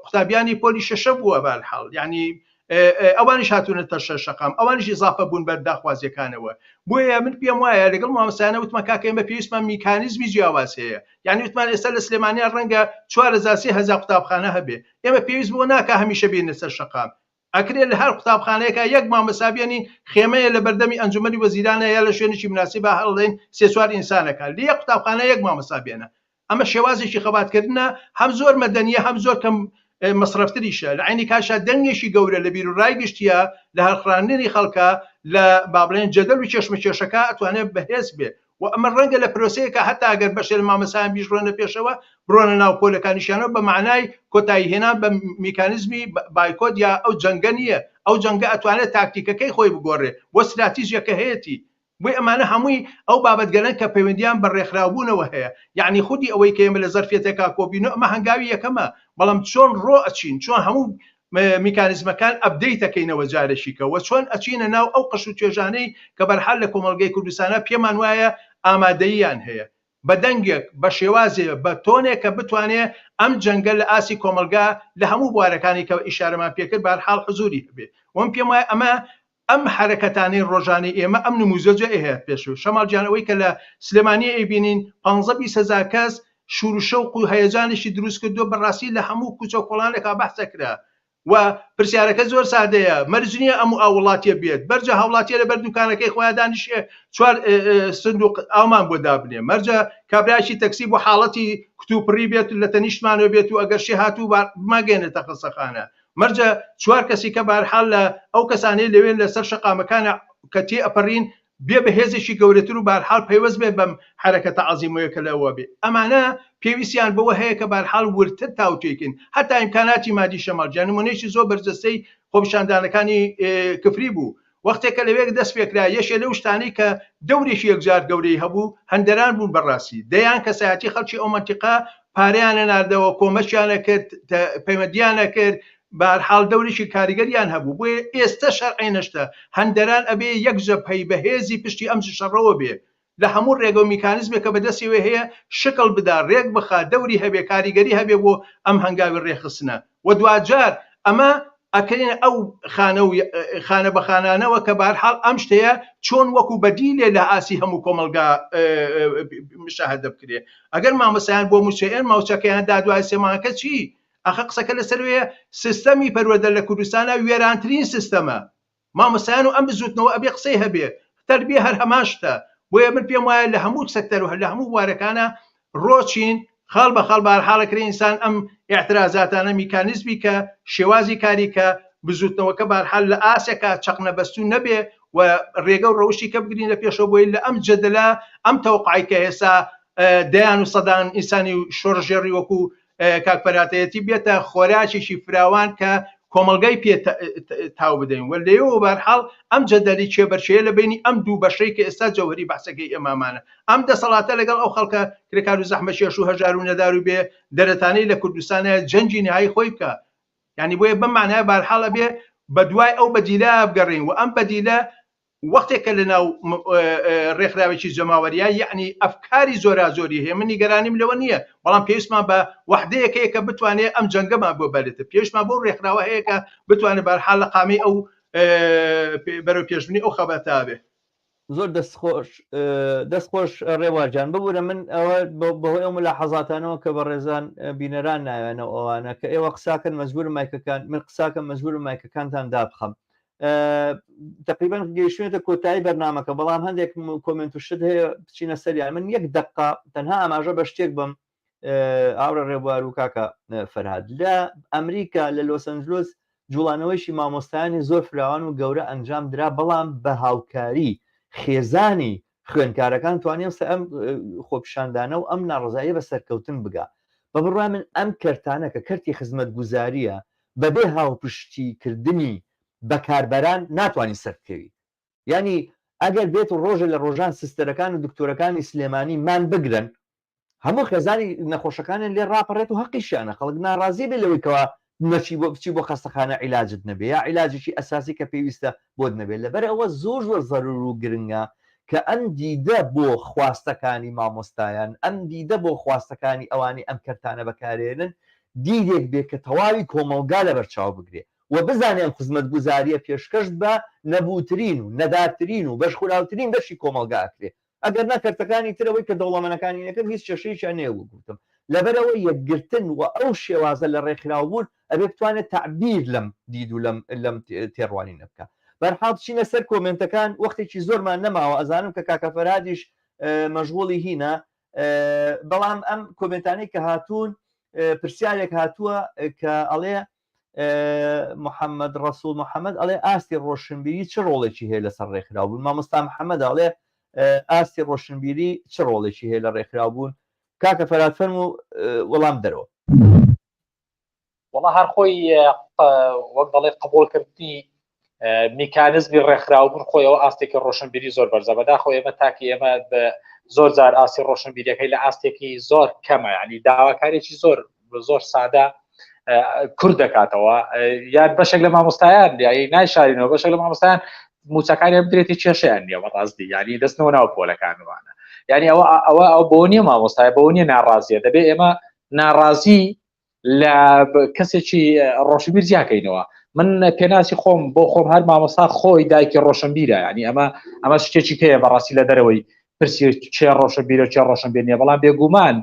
قوتابیانی پۆلی شەشە بووە بەرحاڵ یعنی ئەوانیش هاتوونەتە شەقام ئەوانیش ئیزافە بوون بەر داخوازیەکانەوە بۆیە من پێم وایە لەگەڵ مامۆستایانە وتمان کاکە ئێمە پێویستمان میکانیزمی جیاواز هەیە یعنی وتمان ئێستا لە سلێمانیا ڕەنگە 4000 3000 قوتابخانە هەبێ ئێمە پێویست بۆ ناکا هەمیشە بێنە سەر شەقام ئەکرێ لە هەر قوتابخانەیەکا یەک مامۆستا بێنین خێمەیە لە بەردەمی ئەنجومەنی وەزیرانە یا لە شوێنێکی مناسبا هەڵدەین سێ چوار ئینسانەکە لە یەک قوتابخانە یەک مامۆستا بێنە ئەمە شێوازێکی خەباتکردنە هەم زۆر مەدەنیە هەم زۆر کەم مەسرەفتریشە لە عینی کاشا دەنگێکی گەورە لە بیرو ڕای گشتیە لە هەڵخراندنی خەڵکە لە با بڵێن جەدەل و کێشمەکێشەکە ئەتوانێت بەهێز بێ و ئەمە ڕەنگە لە پرۆسەیەکە هەتا ئەگەر بەشێ لە مامۆستایان بیش ڕۆنە پێشەوە بڕۆنە ناو پۆلەکانیشیانەوە بە مەعنای کۆتایی هێنان بە میکانیزمی بایکۆت یا ئەو جەنگە نییە ئەو جەنگە ئەتوانێت تاکتیکەکەی خۆی بگۆڕێ بۆ ستراتیژیەکە هەیەتی بۆیە ئەمانە هەمووی ئەو بابەتگەلەن کە پەیوەندیان بە ڕێکخراوبوونەوە هەیە یەعنی خودی ئەوەی کە ئێمە لە زەرفیەتێکا کۆبینەوە ئەمە هەنگاوی یەکەمە بەڵام چۆن ڕۆ ئەچین چۆن هەموو میکانیزمەکان update ئەکەینەوە جارێکی کە وە چۆن ئەچینە ناو ئەو قشر و توێژانەی کە بەرحال لە کۆمەڵگەی کوردستانا پێمان وایە ئامادەییان هەیە بە دەنگێک بە شێوازێ بە تۆنێک کە بتوانێ ئەم جەنگە لە ئاستی کۆمەڵگا لە هەموو بوارەکانی کە ئیشارەمان پێکرد بەهەرحاڵ حزوری هەبێ وە من پێم وایە ئەمە ئەم حەرەکەتانەی ڕۆژانەی ئێمە ئەم نموزەجە ئەیهات پێش شەماڵ گیان ئەوەی کە لە سلێمانی ئەیبینین پانزە 20 هەزار کەس شور و شەوق و هەیەجانێکی دروست کردووە بەڕاستی لە هەموو کوچە و کۆڵانێکا بەحس ئەکرا و پرسیارەکە زۆر سادەیە مەرج نییە ئەم و ئاو وڵاتیە بێت بەرجە هاوڵاتیە لەبەر دوکانەکەی خۆیان دانیشێ چوار سندوق ئاومان بۆ دابنێ مەرجە کابرایەکی تەکسی بۆ حاڵەتی کتوپڕی بێت لە تەنیشتمانەوە بێت و ئەگەر شێ هاتوو بمانگەیەنێتە خەستەخانە مەرجە چوار کەسی کە بەهەرحاڵ لە ئەو کەسانەی لەوێن لەسەر شەقامەکانە کە تێ ئەپەڕین بێ بە هێزێکی گەورەتر و بەهەرحاڵ پەیوەست بێت بەم حەرەکەتە عەزیمەیە کە لەوە بێ ئەمانە پێویستیان بەوە هەیە کە بەهەرحاڵ وردتر تاوتوێ کەین هەتا ئیمکاناتی مادی شەماڵ گیان نمونەیەکی زۆر بەرجەستەی خۆپیشاندانەکانی کفری بوو وەختێک کە لەوێ دەست پێکرا یەکێ لەو شتانەی کە دەورێکی یەکجار گەورەی هەبوو هەندەران بوون بەڕاستی دەیان کەسایەتی خەڵکی ئەو مەنتیقە پارەیان ئەناردەوە کۆمەکیان ئەکرد پەیوەندیان ئەکرد بەهەرحاڵ دەورێکی کاریگەریان هەبوو بۆیە ئێستە شەرعی نەشتە هەندەران ئەبێ یەک جەبهەی بەهێزی پشتی ئەم شەڕەوە بێ. لە هەموو ڕێگە و میکانیزمێک کە بەدەستیەوە هەیە شکڵ بدا، ڕێک بخا، دەوری هەبێ، کاریگەری هەبێ بۆ ئەم هەنگاوی ڕێکخستنە و دواجار ئەمە ئەکەینە ئەو خانە و خانە بە خانانەوە کە بەهەرحاڵ ئەم شتەیە چۆن وەکو بەدیلێ لە ئاسی هەموو کۆمەڵگا مشاهدە بکرێ. ئەگەر مامۆستایان بۆ موچە ئێن ماوچەکەیان دا دوای سێ مانگەکە چی؟ ئەخە قسەکە لەسەر وێیە سیستەمی پەروەردە لە کوردستانا وێرانترین سیستەمە. مامۆستایان و ئەم بزوتنەوە ئەبێ قسەی هەبێ تەربیە هەر هەمان شتە بۆیە من پێم وایە لە هەموو سەکتەر و لە هەموو بوارەکانە ڕۆچین خاڵ بە خاڵ بارحاڵە کرێ ئینسان ئەم ئیعترازاتانە میکانیزمی کە شێوازی کاری کە بزوتنەوەکە بارحال لە ئاسێکا چەق نەبەستوو نەبێ و ڕێگە و ڕەوشی کە بگرین لە پێشەوە بۆی لە ئەم جەدەلە ئەم تەوقعی کە ئێستا دەیان و سەدان ئینسانی و شۆڕشگێڕی وەکو کاک فەراتەیەتی بێتە خۆراکێکی فراوان کە کۆمەڵگای پێ تاو بدەین و لێوە بەرحاڵ ئەم جەدەلی کێبەرکێیە لە بینی ئەم دوو بەشەی کە ئێستا جەوهری بەحسەکەی ئێمامانە ئەم دەسەڵاتە لەگەڵ ئەو خەڵکە کرێکار و زەحمەتکێش و هەژار و نەدار و بێ دەرەتانەی لە کوردستانە جەنگی نهایی خۆی بکە یعنی بۆیە بەم معنای بارحاڵ ئەبێ بە دوای ئەو بەدیلە بگەڕین و ئەم بەدیلە وەختێک کە لەناو ڕێکخراوێکی جەماوەریە یەعنی ئەفکاری جۆراجۆری هەیە من نیگەرانیم لەوە نییە بەڵام پێویستمان بە وەحدەیەک هەیە کە بتوانێت ئەم جەنگەمان بۆ بەرێت پێویستمان بۆ ڕێکخراوە هەیە کە بتوانێت بەرحاڵ لە قامەی ئەو بەرەو پێشبنی ئەو خەباتە بێ. زۆر دەست خۆش دەست خۆش ڕێوار جان ببورە من ئەوە بەهۆی ئەو ملاحەزاتانەوە کە بەڕێزان بینەران نایانەوە ئەوانە کە ئێوە قساکەن مەجبورم مایکەکان من قساکەم مەجبورم مایکەکانتان دابخەم تقریبا گەیشتێتە کۆتایی بەرنمەکە بەڵام هەندێک کۆمنت و شت هەیە بچینە سەریان من یەک دقا تەنها ئاماژە بە شتێک بم ئاورە ڕێبوار و کاکە فەرهاد لە ئەمریکا لە لۆسەنجلۆس جوڵانەوەیشی مامۆستایانی زۆر فراوان و گەورە ئەنجام درا بەڵام بە هاوکاری خێزانی خوێندکارەکان توانیان سە ئەم خۆپیشاندانە و ئەم ناڕزاییە بە سەرکەوتن بگا بە بڕوای من ئەم کەرتانە کە کەرتی خزمەتگوزاریە بەبێ هاوپشتی کردنی بەکاربەران ناتوانی سەربکەوی یانی ئەگەر بێت و ڕۆژێ لە ڕۆژان سستەرەکان و دکتۆرەکانی سلێمانی مان بگرن هەموو خێزانی نەخۆشەکانیان لێ ڕاپەڕێت و هەقیشیانە خەڵک ناڕازی بێ لەوەی کەوا نەچی بۆ بچی بۆ خەستەخانە عیلاجت نەبێ یا عیلاجێکی ئەساسی کە پێویستە بۆت نەبێت لەبەر ئەوە زۆر زۆر زەرور و گرنگە کە ئەم دیدە بۆ خواستەکانی مامۆستایان ئەم دیدە بۆ خواستەکانی ئەوانەی ئەم کەرتانە بەکارێنن دیدێک بێ کە تەواوی کۆمەڵگا لەبەرچاو بگرێ و بزانێ ئەم خزمەتگوزاریە پێشکەش بە نەبووترین و نەدارترین و بەشخوراوترین بەشی کۆمەڵگا ئەکرێ ئەگەر نا کەرتەکانی تر ئەوەی کە دەوڵەمەنەکانی نەکرد هیچ کێشەیەکیان نیە وەک گوتم لەبەرئەوە یەکگرتن و ئەو شێوازە لە ڕێکخراوبوون ئەبێ بتوانێت تەعبیر لەم دید و لەم لەم تێڕوانینە بکا بەرحاڵ بچینە سەر کۆمێنتەکان وەختێکی زۆرمان نەماوە ئەزانم کە کاکە فەرهادیش مەشغوڵی هینە بەڵام ئەم کۆمێنتانەی کە هاتوون پرسیارێک هاتووە کە ئەڵێ محەممەد ڕسوول محەممەد ئەڵێ ئاستی ڕۆشنبیری چ ڕۆڵێکی هەیە لەسەر ڕێکخراو بوون مامۆستا محەممەد ئەڵێ ئاستی ڕۆشنبیری چ ڕۆڵێکی هەیە لە ڕێکخراو بوون کاکە فەرات فەرم و وەڵام دەرەوە. وەڵا هەر خۆی وەک دەڵێ قبوڵکردنی میکانزمی ڕێکخراوبوون خۆیەوە ئاستێکی ڕۆشنبیری زۆر بەرزە بەداخەوە ئێمە تاکی ئێمە زۆر جار ئاستی ڕۆشنبیریەکەی لە ئاستێکی زۆر کەمە ینی داواکارێکی زۆر زۆر سادە کورد دەکاتەوە یان بەشێک لە مامۆستایان یاری نایشارینەوە بەشێک لە مامۆستایان موچەکانیان بدرێتی کێشیان نییە بەڕاستی ینی دەستنەوە ناو پۆلەکانوانە یعنی ئەوە ئەوە ئەو بۆ نییە مامۆستای بۆ نییە ناڕازیە دەبێ ئێمە ناڕازی لە کەسێکی ڕۆشنبیر جیاکەینەوە من پێناسی خۆم بۆ خۆم هەر مامۆستا خۆی دایکی ڕۆشنبیرە ینی ئەمە ئەمە شتێکی کەیە بەڕاستی لە دەرەوەی پرسی چێ ڕۆشنبیرە چێ ڕۆشنبیر نیە بەڵام بێگومان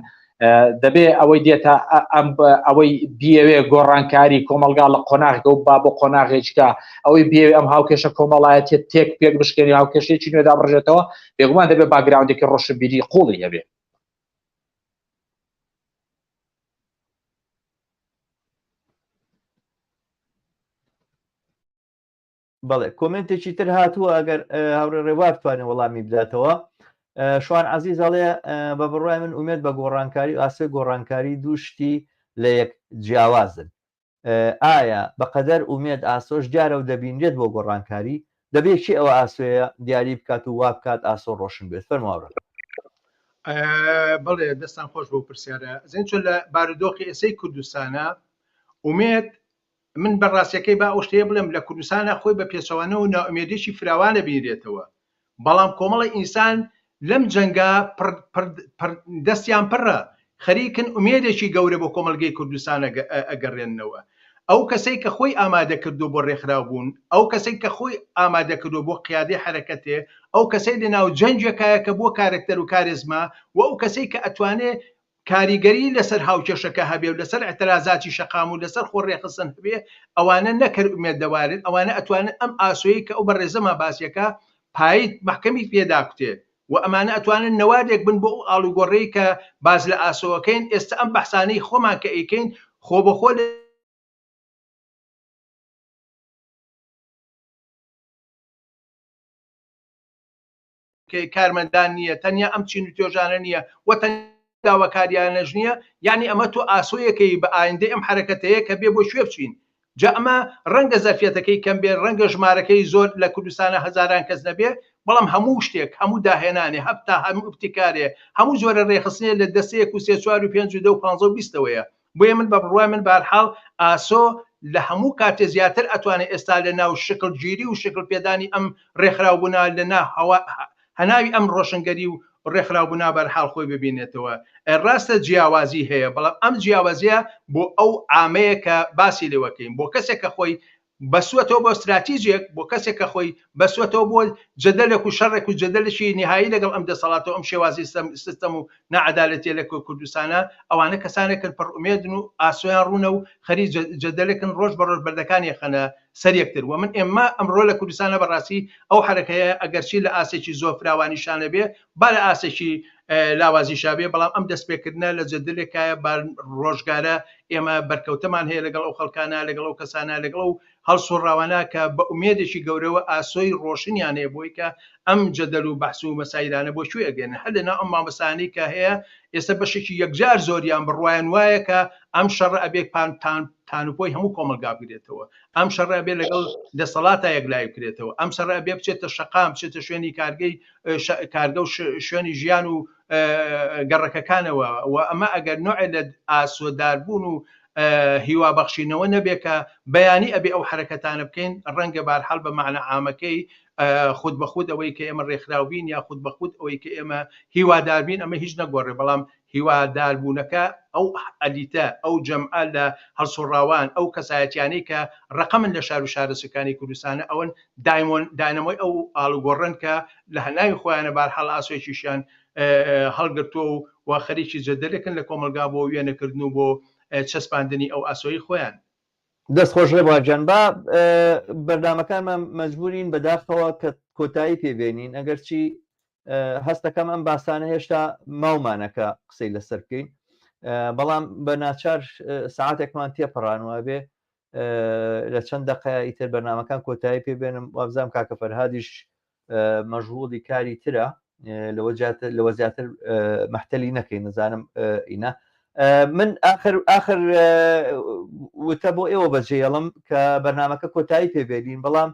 دەبێ ئەوەی دێتە ئەم ئەوەی بیەوێ گۆڕانکاری کۆمەلگا لە قۆناغێکە و با بۆ قۆناغێکە ئەوەی بێ ئەم هاوکێشە کۆمەڵایەتیە تێک پێک بشکێنی هاوکێشێکی نوێدا بڕژێتەوە بێگومان دەبێ باگراوندێکی ڕۆشنبیری قوڵی هەبێ. بەڵێ کۆمنتێکی تر هاتووە ئەگەر هاوڕێ ڕێوار بتوانێت وەڵامی بداتەوە شوان عزیز ئەڵێ بە بڕای من ئومێد بە گۆڕانکاری و ئاسۆی گۆڕانکاری دوو شتی لە یەک جیاوازن ئایا بەقەدەر ئومێد ئاسۆش دیارە و دەبینرێت بۆ گۆڕانکاری؟ دەبێ کێ ئەوە ئاسۆیە دیاری بکات و وا بکات ئاسۆ ڕۆشن بێت؟ فەرموو هاوڕێ. بەڵێ دەستان خۆش بۆ پرسیارە زین چۆن لە بارودۆخی ئێسەی کوردستانە ئومێد من بە ڕاستیەکەی با ئەو شتەیە بڵێم لە کوردستانە خۆی بە پێچەوانەوە نائومێدێکی فراوانە بینرێتەوە بەڵام کۆمەڵی ئینسان لەم جەنگە پڕ پڕ پڕ دەستیان پڕە خەریکن ئومێدێکی گەورە بۆ کۆمەڵگەی کوردستان ئەگەڕێننەوە. ئەو کەسەی کە خۆی ئامادە کردووە بۆ ڕێکخراو بوون، ئەو کەسەی کە خۆی ئامادە کردووە بۆ قیادەی حەرەکەتێ، ئەو کەسەی لە ناو جەنگێکایە کە بووە کارەکتەر و کارێزما و ئەو کەسەی کە ئەتوانێ کاریگەری لەسەر هاوکێشەکە هەبێ و لەسەر ئیعترازاتی شەقام و لەسەر خۆ ڕێکخستن هەبێ، ئەوانە نەک هەر ئومێدەوارن، ئەوانە ئەتوانن ئەم ئاسۆیەی کە ئەو بەڕێزەمان باسی ئەکا پایت مەحکەمی پێ داکوتێ و ئەمانە ئەتوانن نەوادێک بن بۆ ئەو ئاڵوگۆڕەی کە باس لە ئاسۆەکەین ئێستا ئەم بەحسانەی خۆمان کە ئەیکەین خۆبەخۆ لە کارمەندان نییە تەنیا ئەم چین و توێژانە نییە و تەنیا داواکاریانەش نییە یعنی ئەمە تۆ ئاسۆیەکەی بە ئایندەی ئەم حرەکەتەیە کە بێ بۆ کوێ بچین جا ئەمە ڕەنگە زەرفیەتەکەی کەم بێ، ڕەنگە ژمارەکەی زۆر لە کوردستانا هەزاران کەس نەبێ، بەڵام هەموو شتێک، هەموو داهێنانێ، هەتا هەموو ئیبتیکارێ، هەموو جۆرە ڕێکخستنێ لە دەستەیەک و سێ چوار و پێنج و دە و پانزە و بیستەوەیە. بۆیە من بە بڕوای من بەهەرحاڵ ئاسۆ لە هەموو کاتێ زیاتر ئەتوانێ ئێستا لە ناو شکڵگیری و شکڵ پێدانی ئەم ڕێکخراوبوونە لە نا هەوا هەناوی ئەم ڕۆشنگەری و ڕێکخراوبوونە بەرحاڵ خۆی ببینێتەوە. ڕاستە جیاوازی هەیە، بەڵام ئەم جیاوازییە بۆ ئەو عامەیە کە باسی لێوەکەین، بۆ کەسێک کە خۆی بەستووەتەوە بۆ ستراتیجێک، بۆ کەسێک کە خۆی بەستووەتەوە بۆ جەدەلێک و شەڕێک و جەدەلێکی نیهایی لەگەڵ ئەم دەسەڵاتە و ئەم شێوازی سیستەم و ناعەدالەتیە لە کوردستانە، ئەوانە کەسانێکن پڕ ئومێدن و ئاسۆیان ڕوونە و خەریک جەدەلێکن ڕۆژ بە ڕۆژ بەردەکانی ئەخەنە سەر یەکتر و من ئێمە ئەمڕۆ لە کوردستانە بەڕاستی ئەو حەرەکەیە ئەگەرچی لە ئاستێکی زۆر فراوانیشا نەبێ با لە ئاستێکی لاوازیشا بێ بەڵام ئەم دەستپێکردنە لە جەدلێکایە بە ڕۆژگارە ئێمە بەرکەوتەمان هەیە لەگەڵ ئەو خەڵکانە لەگەڵ ئەو کەسانە لەگەڵ ئەو هەڵسوڕاوانە کە بە ئومێدێکی گەورەوە ئاسۆی ڕۆشنیان هەیە بۆی کە ئەم جەدەل و بەحس و مەسایلانە بۆ کوێ ئەگەن هەر لەناو ئەم مامۆستایانەی کە هەیە ئێستا بەشێکی یەکجار زۆریان بڕوایان وایە کە ئەم شەڕە ئەبێ پان تان تانوپۆی هەموو کۆمەڵگا بگرێتەوە ئەم شەڕە ئەبێ لەگەڵ دەسەڵاتا یەکلایی بکرێتەوە ئەم شەڕە ئەبێ بچێتە شەقام بچێتە شوێنی کارگەی کارگە و شوێنی ژیان و گەڕەکەکانەوە و ئەمە ئەگەر نوعێ لە ئاسۆداربوون و هیوابەخشینەوە نەبێ کە بەیانی ئەبێ ئەو حەرەکەتانە بکەین ڕەنگە بارحاڵ بە مەعنا عامەکەی خود بە خود ئەوەی کە ئێمە ڕێکخراو بین یا خود بە خود ئەوەی کە ئێمە هیوادار بین ئەمە هیچ نەگۆڕێ بەڵام هیواداربوونەکە ئەو ئەلیتە ئەو جەمعە لە هەڵسوڕاوان ئەو کەسایەتیانەی کە ڕەقەمن لە شار و شارەچەکانی کوردستانە ئەوەن دایمۆن داینەمۆی ئەو ئاڵوگۆڕەن کە لە هەناوی خۆیانە بارحاڵ ئاسۆیەکیشیان هەڵگرتووە و و خەریکی جەدەلێکن لە کۆمەڵگا بۆ وێنەکردن و بۆ چەسپاندنی ئەو ئاسۆی خۆیان. دەست خۆش ڕێبوار گیان با بەرنامەکانمان مەجبورین بەداخەوە کە کۆتایی پێ بێنین ئەگەرچی هەستەکەم ئەم باسانە هێشتا ماومانە کە قسەی لەسەر بکەین بەڵام بە ناچار ساعتێکمان تێپەڕانوە بێ لە چەند دقەیە ئیتر بەرنمەکان کۆتایی پێ بێنم وابزانام کاکە فەرهادیش مەژغوڵی کاری ترە لەوە زیاتر لەوە زیاتر مەحتەلی نەکەین نزانم ئینا من آخر آخر وتە بۆ ئێوە بەجێڵم کە بەرنمەکە کۆتایی پێبێنین بەڵام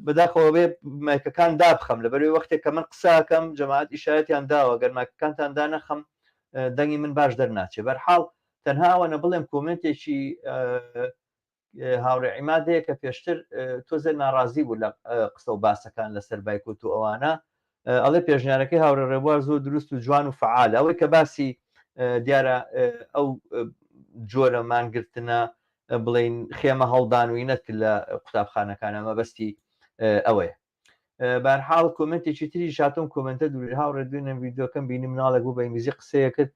بەداخەوە بێ مایکەکان دابخەم لەبەروی وەختێک کە من قساکەم جەماعەت ئیشارەتیان داوە گەر مایکەکانتان دانەخەم دەنگی من باش دەرناچێ بەرحاڵ تەنها ئەوەنە بڵێم کۆمنتێکی هاوڕێ عیماد هەیە کە پێشتر تۆزێ ناڕازی بوو لە قسە و باسەکان لەسەر بایکۆت و ئەوانە ئەڵێ پێشنیارەکەی هاوڕێ ڕێبوار زۆر دروست و جوان و فعالە ئەوەی کە باسی دیارە ئەو جۆرە مانگرتنە بڵین خێمە هەڵدان و اینەت کرد لە قوتابخانەکانە مەبەستی ئەوەیە بارحاڵ کۆمنتێکی تری شاتۆم کۆمنتە دوور هاوڕێ دوێنێ ڤیدیۆکەم بینی مناڵێک بوو بە ئینگلیزی قسەیە کرد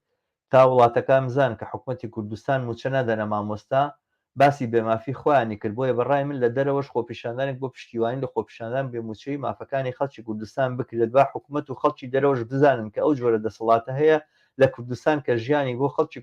تا وڵاتەکان بزانن کە حکومەتی کوردستان موچە نادەنە مامۆستا باسی بێمافی خۆیانی کرد بۆیە بە ڕای من لە دەرەوەش خۆپیشاندانێک بۆ پشتیوانی لە خۆپیشاندان بێ موچەی مافەکانی خەڵکی کوردستان بکرێت با حکومەت و خەڵکی دەرەوەش بزانن کە ئەو جۆرە دەسەڵاتە هەیە لە کوردستان کە ژیانی بۆ خەڵکی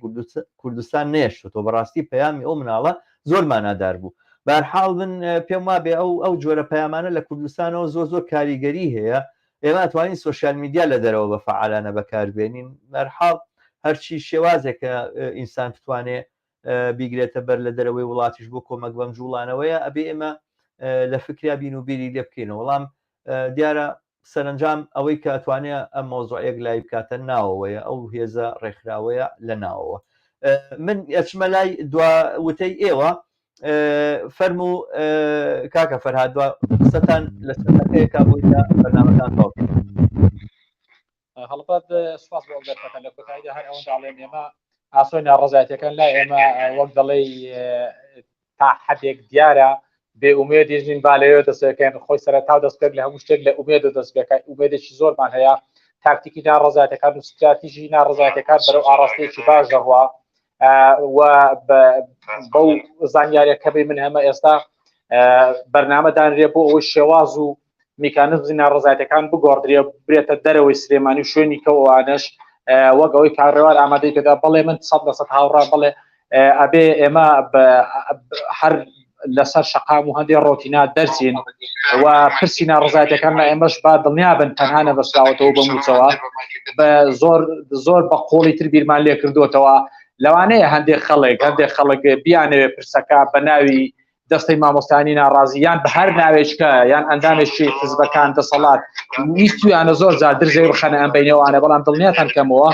کوردستان نەیەشتۆتەوە بەڕاستی پەیامی ئەو مناڵە زۆر مانادار بوو بەهەرحاڵ من پێم وابێ ئەو ئەو جۆرە پەیامانە لە کوردستانەوە زۆر زۆر کاریگەری هەیە ئێمە ئەتوانین سۆشیال میدیا لە دەرەوە بە فەعالانە بەکاربێنین بەهەرحاڵ هەرچی شێوازێکە ئینسان بتوانێ بیگرێتە بەر لە دەرەوەی وڵاتیش بۆ کۆمەک بەم جوڵانەوەیە ئەبێ ئێمە لە فکریا بین و بیری لێ بکەینەوە وەڵام دیارە سەرەنجام ئەوەی کە ئەتوانێ ئەم مەوزوعە یەکلایی بکاتە ناوەوەیە ئەو هێزە ڕێکخراوەیە لە ناوەوە من ئەچمە لای دوا وتەی ئێوە فەرموو کاکە فەرهاد دوا قسەتان لەسەر دەقەیەکا بۆی تا بەرنامەکان تەواو بکەین. هەڵبەت سوپاس بۆ ئەو دەرفەتە لە کۆتاییدا هەر ئەوەندە ئەڵێم ئێمە ئاسۆی ناڕەزایەتیەکان لای ئێمە وەک دەڵێی تا حدێک دیارە بێ ئومێدیش نین با لەوێ دەست پێکەین خۆی سەرەتا و دەستپێک لە هەموو شتێک لە ئومێد و دەست پێکە ئومێدێکی زۆرمان هەیە تاکتیکی ناڕەزایەتەکان و ستراتیژی ناڕەزایەتەکان بەرەو ئاڕاستەیەکی باش دەڕوا و بەو زانیاریەکە بی من هەمە ئێستا بەرنامە دانرێ بۆ ئەوەی شێواز و میکانزمی ناڕەزایەتەکان بگۆڕدرێ برێتە دەرەوەی سلێمانی و شوێنی کە ئەوانەش وەک ئەوەی کاڕێوار ئامادەی پێدا بەڵێ من سە لە سە هاوڕا بڵێ ئەبێ ئێمە هەر لەسەر شەقام و هەندێ ڕۆتینا دەرچین و پرسی ناڕزایەتەکان لە ئێمەش با دڵنیا بن تەنها نەبەستراوەتەوە بە موچەوە بە زۆر زۆر بە قۆڵی تر بیرمان لێ کردوتەوە لەوانەیە هەندێک خەڵک هەندێک خەڵک بیانەوێ پرسەکە بە ناوی دەستەی مامۆستانی ناڕازی یان بە هەر ناوێککە یان ئەندامێکی حزبەکان دەسەڵات ویستویانە زۆر جار درزێ بخەنە ئەم بینەوانە بەڵام دڵنیاتان کەمەوە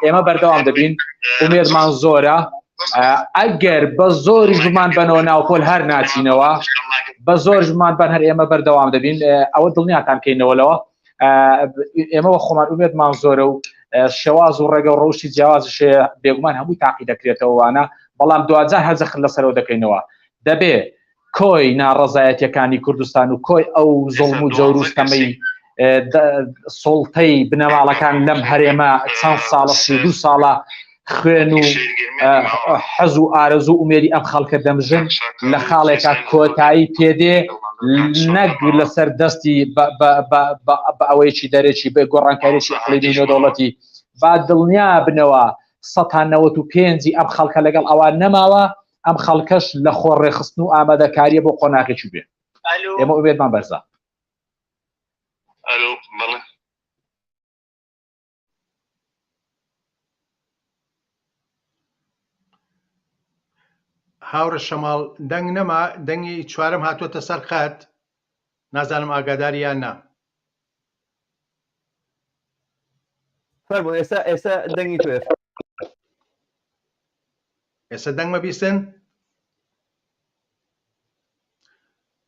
ئێمە بەردەوام دەبین ئومێدمان زۆرە ئەگەر بە زۆری ژمان بەنەوە ناوپۆل هەر ناچینەوە بە زۆر ژمان بەن هەر ئێمە بەردەوام دەبین ئەوە دڵنیاتان کەینەوە لەوە ئێمەوە خۆمان ئومێدمان زۆرە و شێواز و ڕێگە و ڕەوشی جیاوازش هەیە بێگومان هەمووی تاقی دەکرێتەوەوانە بەڵام دواجار هەر جەخت لەسەرەوە دەکەینەوە دەبێ کۆی ناڕەزایەتیەکانی کوردستان و کۆی ئەو زوڵم و جەور و ستەمەی سوڵتەی بنەماڵەکان لەم هەرێمە چەند ساڵە 32 ساڵە خوێن و حەز و ئارەزوو و ئومێدی ئەم خەڵکە دەمژن لە خاڵێکا کۆتایی پێدێ نەک لەسەر دەستی بە ئەوەیەکی دەرەکی بە گۆڕانکاریی ئەقلیمی نێودەوڵەتی با دڵنیا بنەوە 195 ئەم خەڵکە لەگەڵ ئەوان نەماوە ئەم خەڵکەش لە خۆ ڕێخستن و ئامادەکاریە بۆ قۆناغێکی بێ ئێمە ئومێدمان بەرزە. ئەلۆ بەڵێ. هاوڕێ شەماڵ دەنگ نەما دەنگی چوارەم هاتووەتە سەر خەت نازانم ئاگاداری یان نا. فەرموو ئێستا ئێستا دەنگی تۆ ئێستا دەنگمە بیستن؟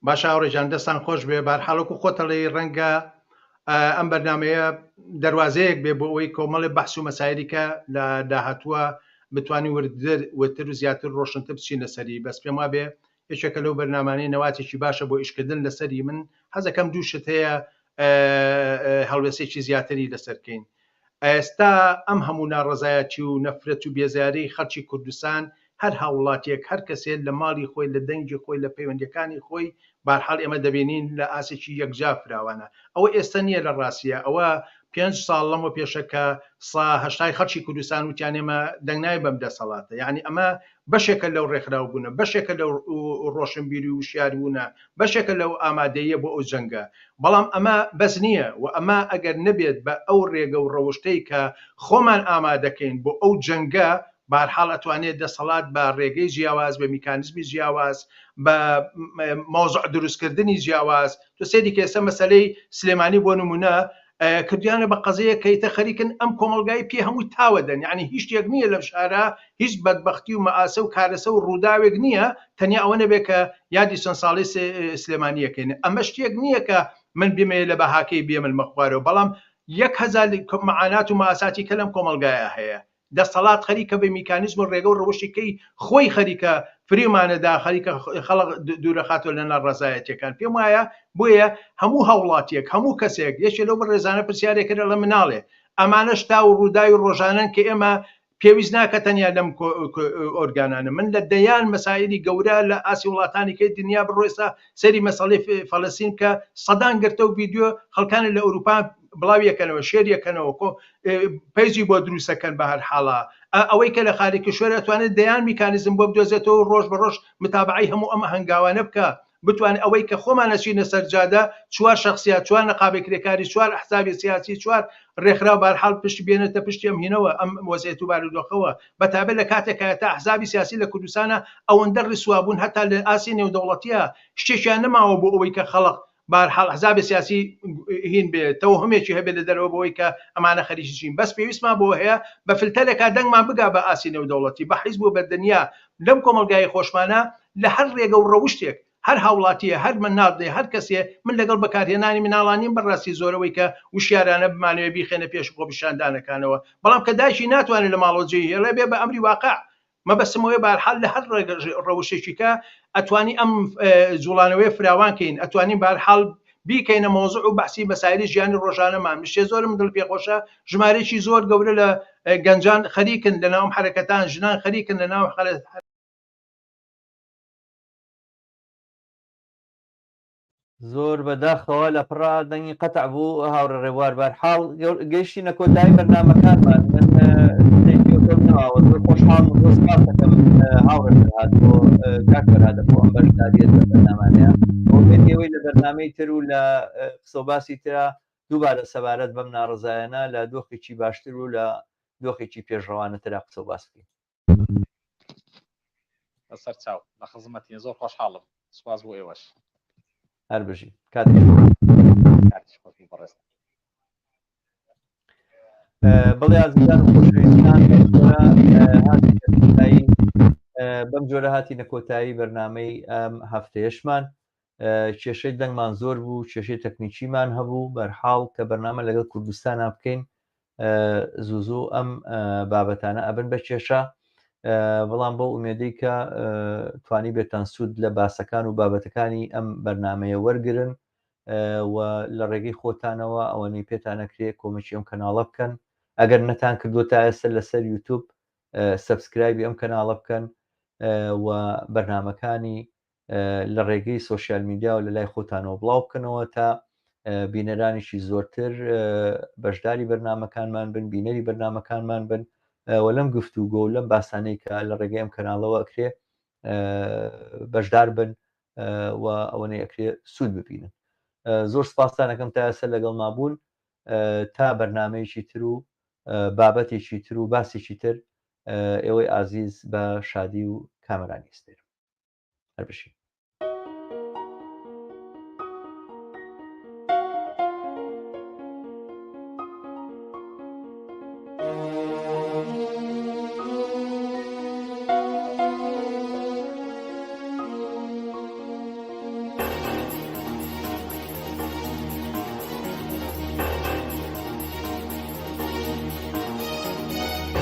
باشە هاوڕێ جان دەستان خۆش بێ بارحاڵ وەکو خۆتەڵی ڕەنگە ئەم بەرنمەیە دەواازەیەک بێ بۆ ئەوەی کۆمەڵی بەحس و مەسایلی کە لە داهاتووە بتوانین وردتر وتر و زیاتر ڕۆشنتر بچین لەسەری بەس پێم وابێ یەکێکە لەو بەرنمانەی نەواتێکی باشە بۆ ئیشکردن لەسەری من حەزەکەم دوو شت هەیە هەڵوێستێکی زیاتری لەسەر کەین ئێستا ئەم هەموو ناڕەزایەتی و نەفرەت و بێزاری خەڵکی کوردستان هەر هاووڵاتیەک هەر کەسێ لە ماڵی خۆی لە دەنگی خۆی لە پەیوەندیەکانی خۆی بارحاڵ ئێمە دەبینین لە ئاستێکی یەکجار فراوانە ئەوە ئێستا نیە لە ڕاستیە ئەوە پێنج ساڵ لەمە پێشە کە سا هەشتای خەڵکی کوردستان وتیان ئێمە دەنگ ناین بەم دەسەڵاتە یانی ئەمە بەشێکە لەو ڕێکخراوبوونە بەشێکە لەو ڕۆشنبیری و وشیاربوونە بەشێکە لەو ئامادەییە بۆ ئەو جەنگە بەڵام ئەمە بەس نییە و ئەمە ئەگەر نەبێت بە ئەو ڕێگە و ڕەوشتەی کە خۆمان ئامادەکەین بۆ ئەو جەنگە بارحاڵ ئەتوانێت دەسەڵات بە ڕێگەی جیاواز بە میکانیزمی جیاواز بە مەوزوع دروستکردنی جیاواز تۆ سەیری کە ئێستا مەسەلەی سلێمانی بۆ نمونە کردیانە بە قەزەیە کە ئیتر خەریکن ئەم کۆمەڵگای پێ هەمووی تاوە دەن یعنی هیچ شتێک نییە لەم شارە هیچ بەدبەختی و مەئاسە و کارەسە و ڕووداوێک نییە تەنیا ئەوە نەبێ کە یادی چەند ساڵەی سلێمانیەکەین ئەمە شتێک نییە کە من بمەوێ لە بەهاکەی بێملمە خوارەوە بەڵام یەک هەزار مەعانات و مەئاساتی کە لەم کۆمەڵگایە هەیە دەسەڵات خەریکە بە میکانیزم و ڕێگە و ڕەوشی کەی خۆی خەریکە فریومانەدا خەریکە خەڵک دوورەخاتەوە لە ناڕەزایەتیەکان پێم وایە بۆیە هەموو هاوڵاتیەک هەموو کەسێک یەکێ لەو بەڕێزانە پرسیارێک کرد ئەڵێ مناڵێ ئەمانەش تا و ڕووداوی ڕۆژانەن کە ئێمە پێویست ناکە تەنیا لەم ئۆرگانانە من لە دەیان مەسایلی گەورە لە ئاسی وڵاتانی کەی دنیا بڕۆ ئێستا سەیری مەسەڵەی فەلەستین بکە سەدان گرتە و ڤیدیۆ خەڵکانی لە ئەوروپا بڵاویەکەنەوە شێریەکەنەوە کۆ page ی بۆ دروستەکەن بە هەر حاڵا ئەوەی کە لە خارج کشوەر ئەتوانێت دەیان میکانیزم بۆ بدۆزێتەوە ڕۆژ بە ڕۆژ متابعەی هەموو ئەم هەنگاوانە بکە بتوانێت ئەوەی کە خۆمان ئەچینە سەر جادە چوار شخصیات چوار نەقابەی کرێکاری چوار ئەحزابی سیاسی چوار ڕێکخراو بارحاڵ پشت بێنێتە پشتی ئەم هینەوە ئەم وەزعیەت و بارودۆخەوە بەتابەت لە کاتێکا تا ئەحزابی سیاسی لە کوردستانە ئەوەندە ڕیسوا بوون هەتا لە ئاستی نێودەوڵەتیە شتێکیان نەماوە بۆ ئەوەی کە خەڵق بارحاڵ ئەحزابی سیاسی هین بێ تەوهمێکی هەبێت لە دەرەوە بۆی کە ئەمانە خەریکی چین بەس پێویستمان بۆ هەیە بە فلتەرێکا دەنگمان بگا بە ئاستی نێودەوڵەتی بە حیزب و بە دنیا لەم کۆمەڵگای خۆشمانە لە هەر ڕێگە و ڕەوشتێک. هەر هاوڵاتیە هەر مناڵێ هەر کەسێ من لەگەڵ بەکارهێنانی مناڵان نیم بەڕاستی زۆرەوەی کە وشیارانە بمانەوێ بیخەینە پێش خۆپیشاندانەکانەوە بەڵام کە دایکی ناتوانێت لە ماڵەوە جێی هێڵێ بێ بە ئەمری واقع مەبەستم ئەوەیە بەهەرحاڵ لە هەر ڕەوشێکی کە ئەتوانی ئەم جوڵانەوەی فراوان کەین ئەتوانین بەهەرحاڵ بیکەینە مەوزوع و بەحسی مەسایلی ژیانی ڕۆژانەمان مشتێ زۆرم دڵ پێخۆشە ژمارەیەکی زۆر گەورە لە گەنجان خەریکن لە ناو حەرەکەتان ژنان خەریکن لە ناو زۆر بە داخەوە لە پڕا دەنگی قەتع بوو هاوڕێ ڕێبوار بەرحاڵ گەیشتینە کۆتایی بەرنامەکانمان من شتێکی ئەوتۆم نەماوە زۆر خۆشحاڵم و زۆر سپاس دەکەم هاوڕێ فەرهاد بۆ کاک فەرهادە بۆ ئەم بەشداریەت لە بەرنامانەیە بۆ ئومێدی ئەوەی لە بەرنامەی تر و لە قسە و باسی ترا دووبارە سەبارەت بەم ناڕەزایانە لە دۆخێکی باشتر و لە دۆخێکی پێشڕەوانەترا قسە و باس بکەین. بەسەر چاو لە خزمەتین زۆر خۆشحاڵم سوپاس بۆ ئێوەش. هەر بژی کاتێک کاتیش خۆش بوو بەڕێز. بەڵێ ئازیزان و خۆشەویستان بەم جۆرە هاتینە کۆتایی بەم جۆرە هاتینە کۆتایی بەرنامەی ئەم هەفتەیەشمان کێشەی دەنگمان زۆر بوو کێشەی تەکنیکیمان هەبوو بەرحاڵ کە بەرنامە لەگەڵ کوردستانا بکەین زوو زوو ئەم بابەتانە ئەبن بە کێشە بەڵام بەو ئومێدەی کە توانی بێتان سوود لە باسەکان و بابەتەکانی ئەم بەرنمەیە وەرگن و لە ڕێگەی خۆتانەوە ئەوەنەی پێتانەکرێ کۆمەکی ئەم کەناڵە بکەن ئەگەر نەتان کردو تا ئێستا لەسەر یوتوب subscribe ی ئەم کەناڵە بکەن و بەرنمەکانی لە ڕێگەی social media و لە لای خۆتانەوە بڵاو بکەنەوە تا بینەرانێکی زۆرتر بەشداری بەرنمەکانمان بن بینەری بەرنمەکانمان بن و لەم گفتوگۆ و لەم باسانەی کە لە ڕێگەی ئەم کەناڵەوە ئەکرێ بەشدار بن و ئەوەنەی ئەکرێ سوود ببینن زۆر سپاستانەکەم تا ئێستا لەگەڵ مابوون تا بەرنمەیەکی تر و بابەتێکی تر و باسێکی تر ئێوەی ئازیز بە شادی و کامەرانی ئەسپێرم. هەر بژین.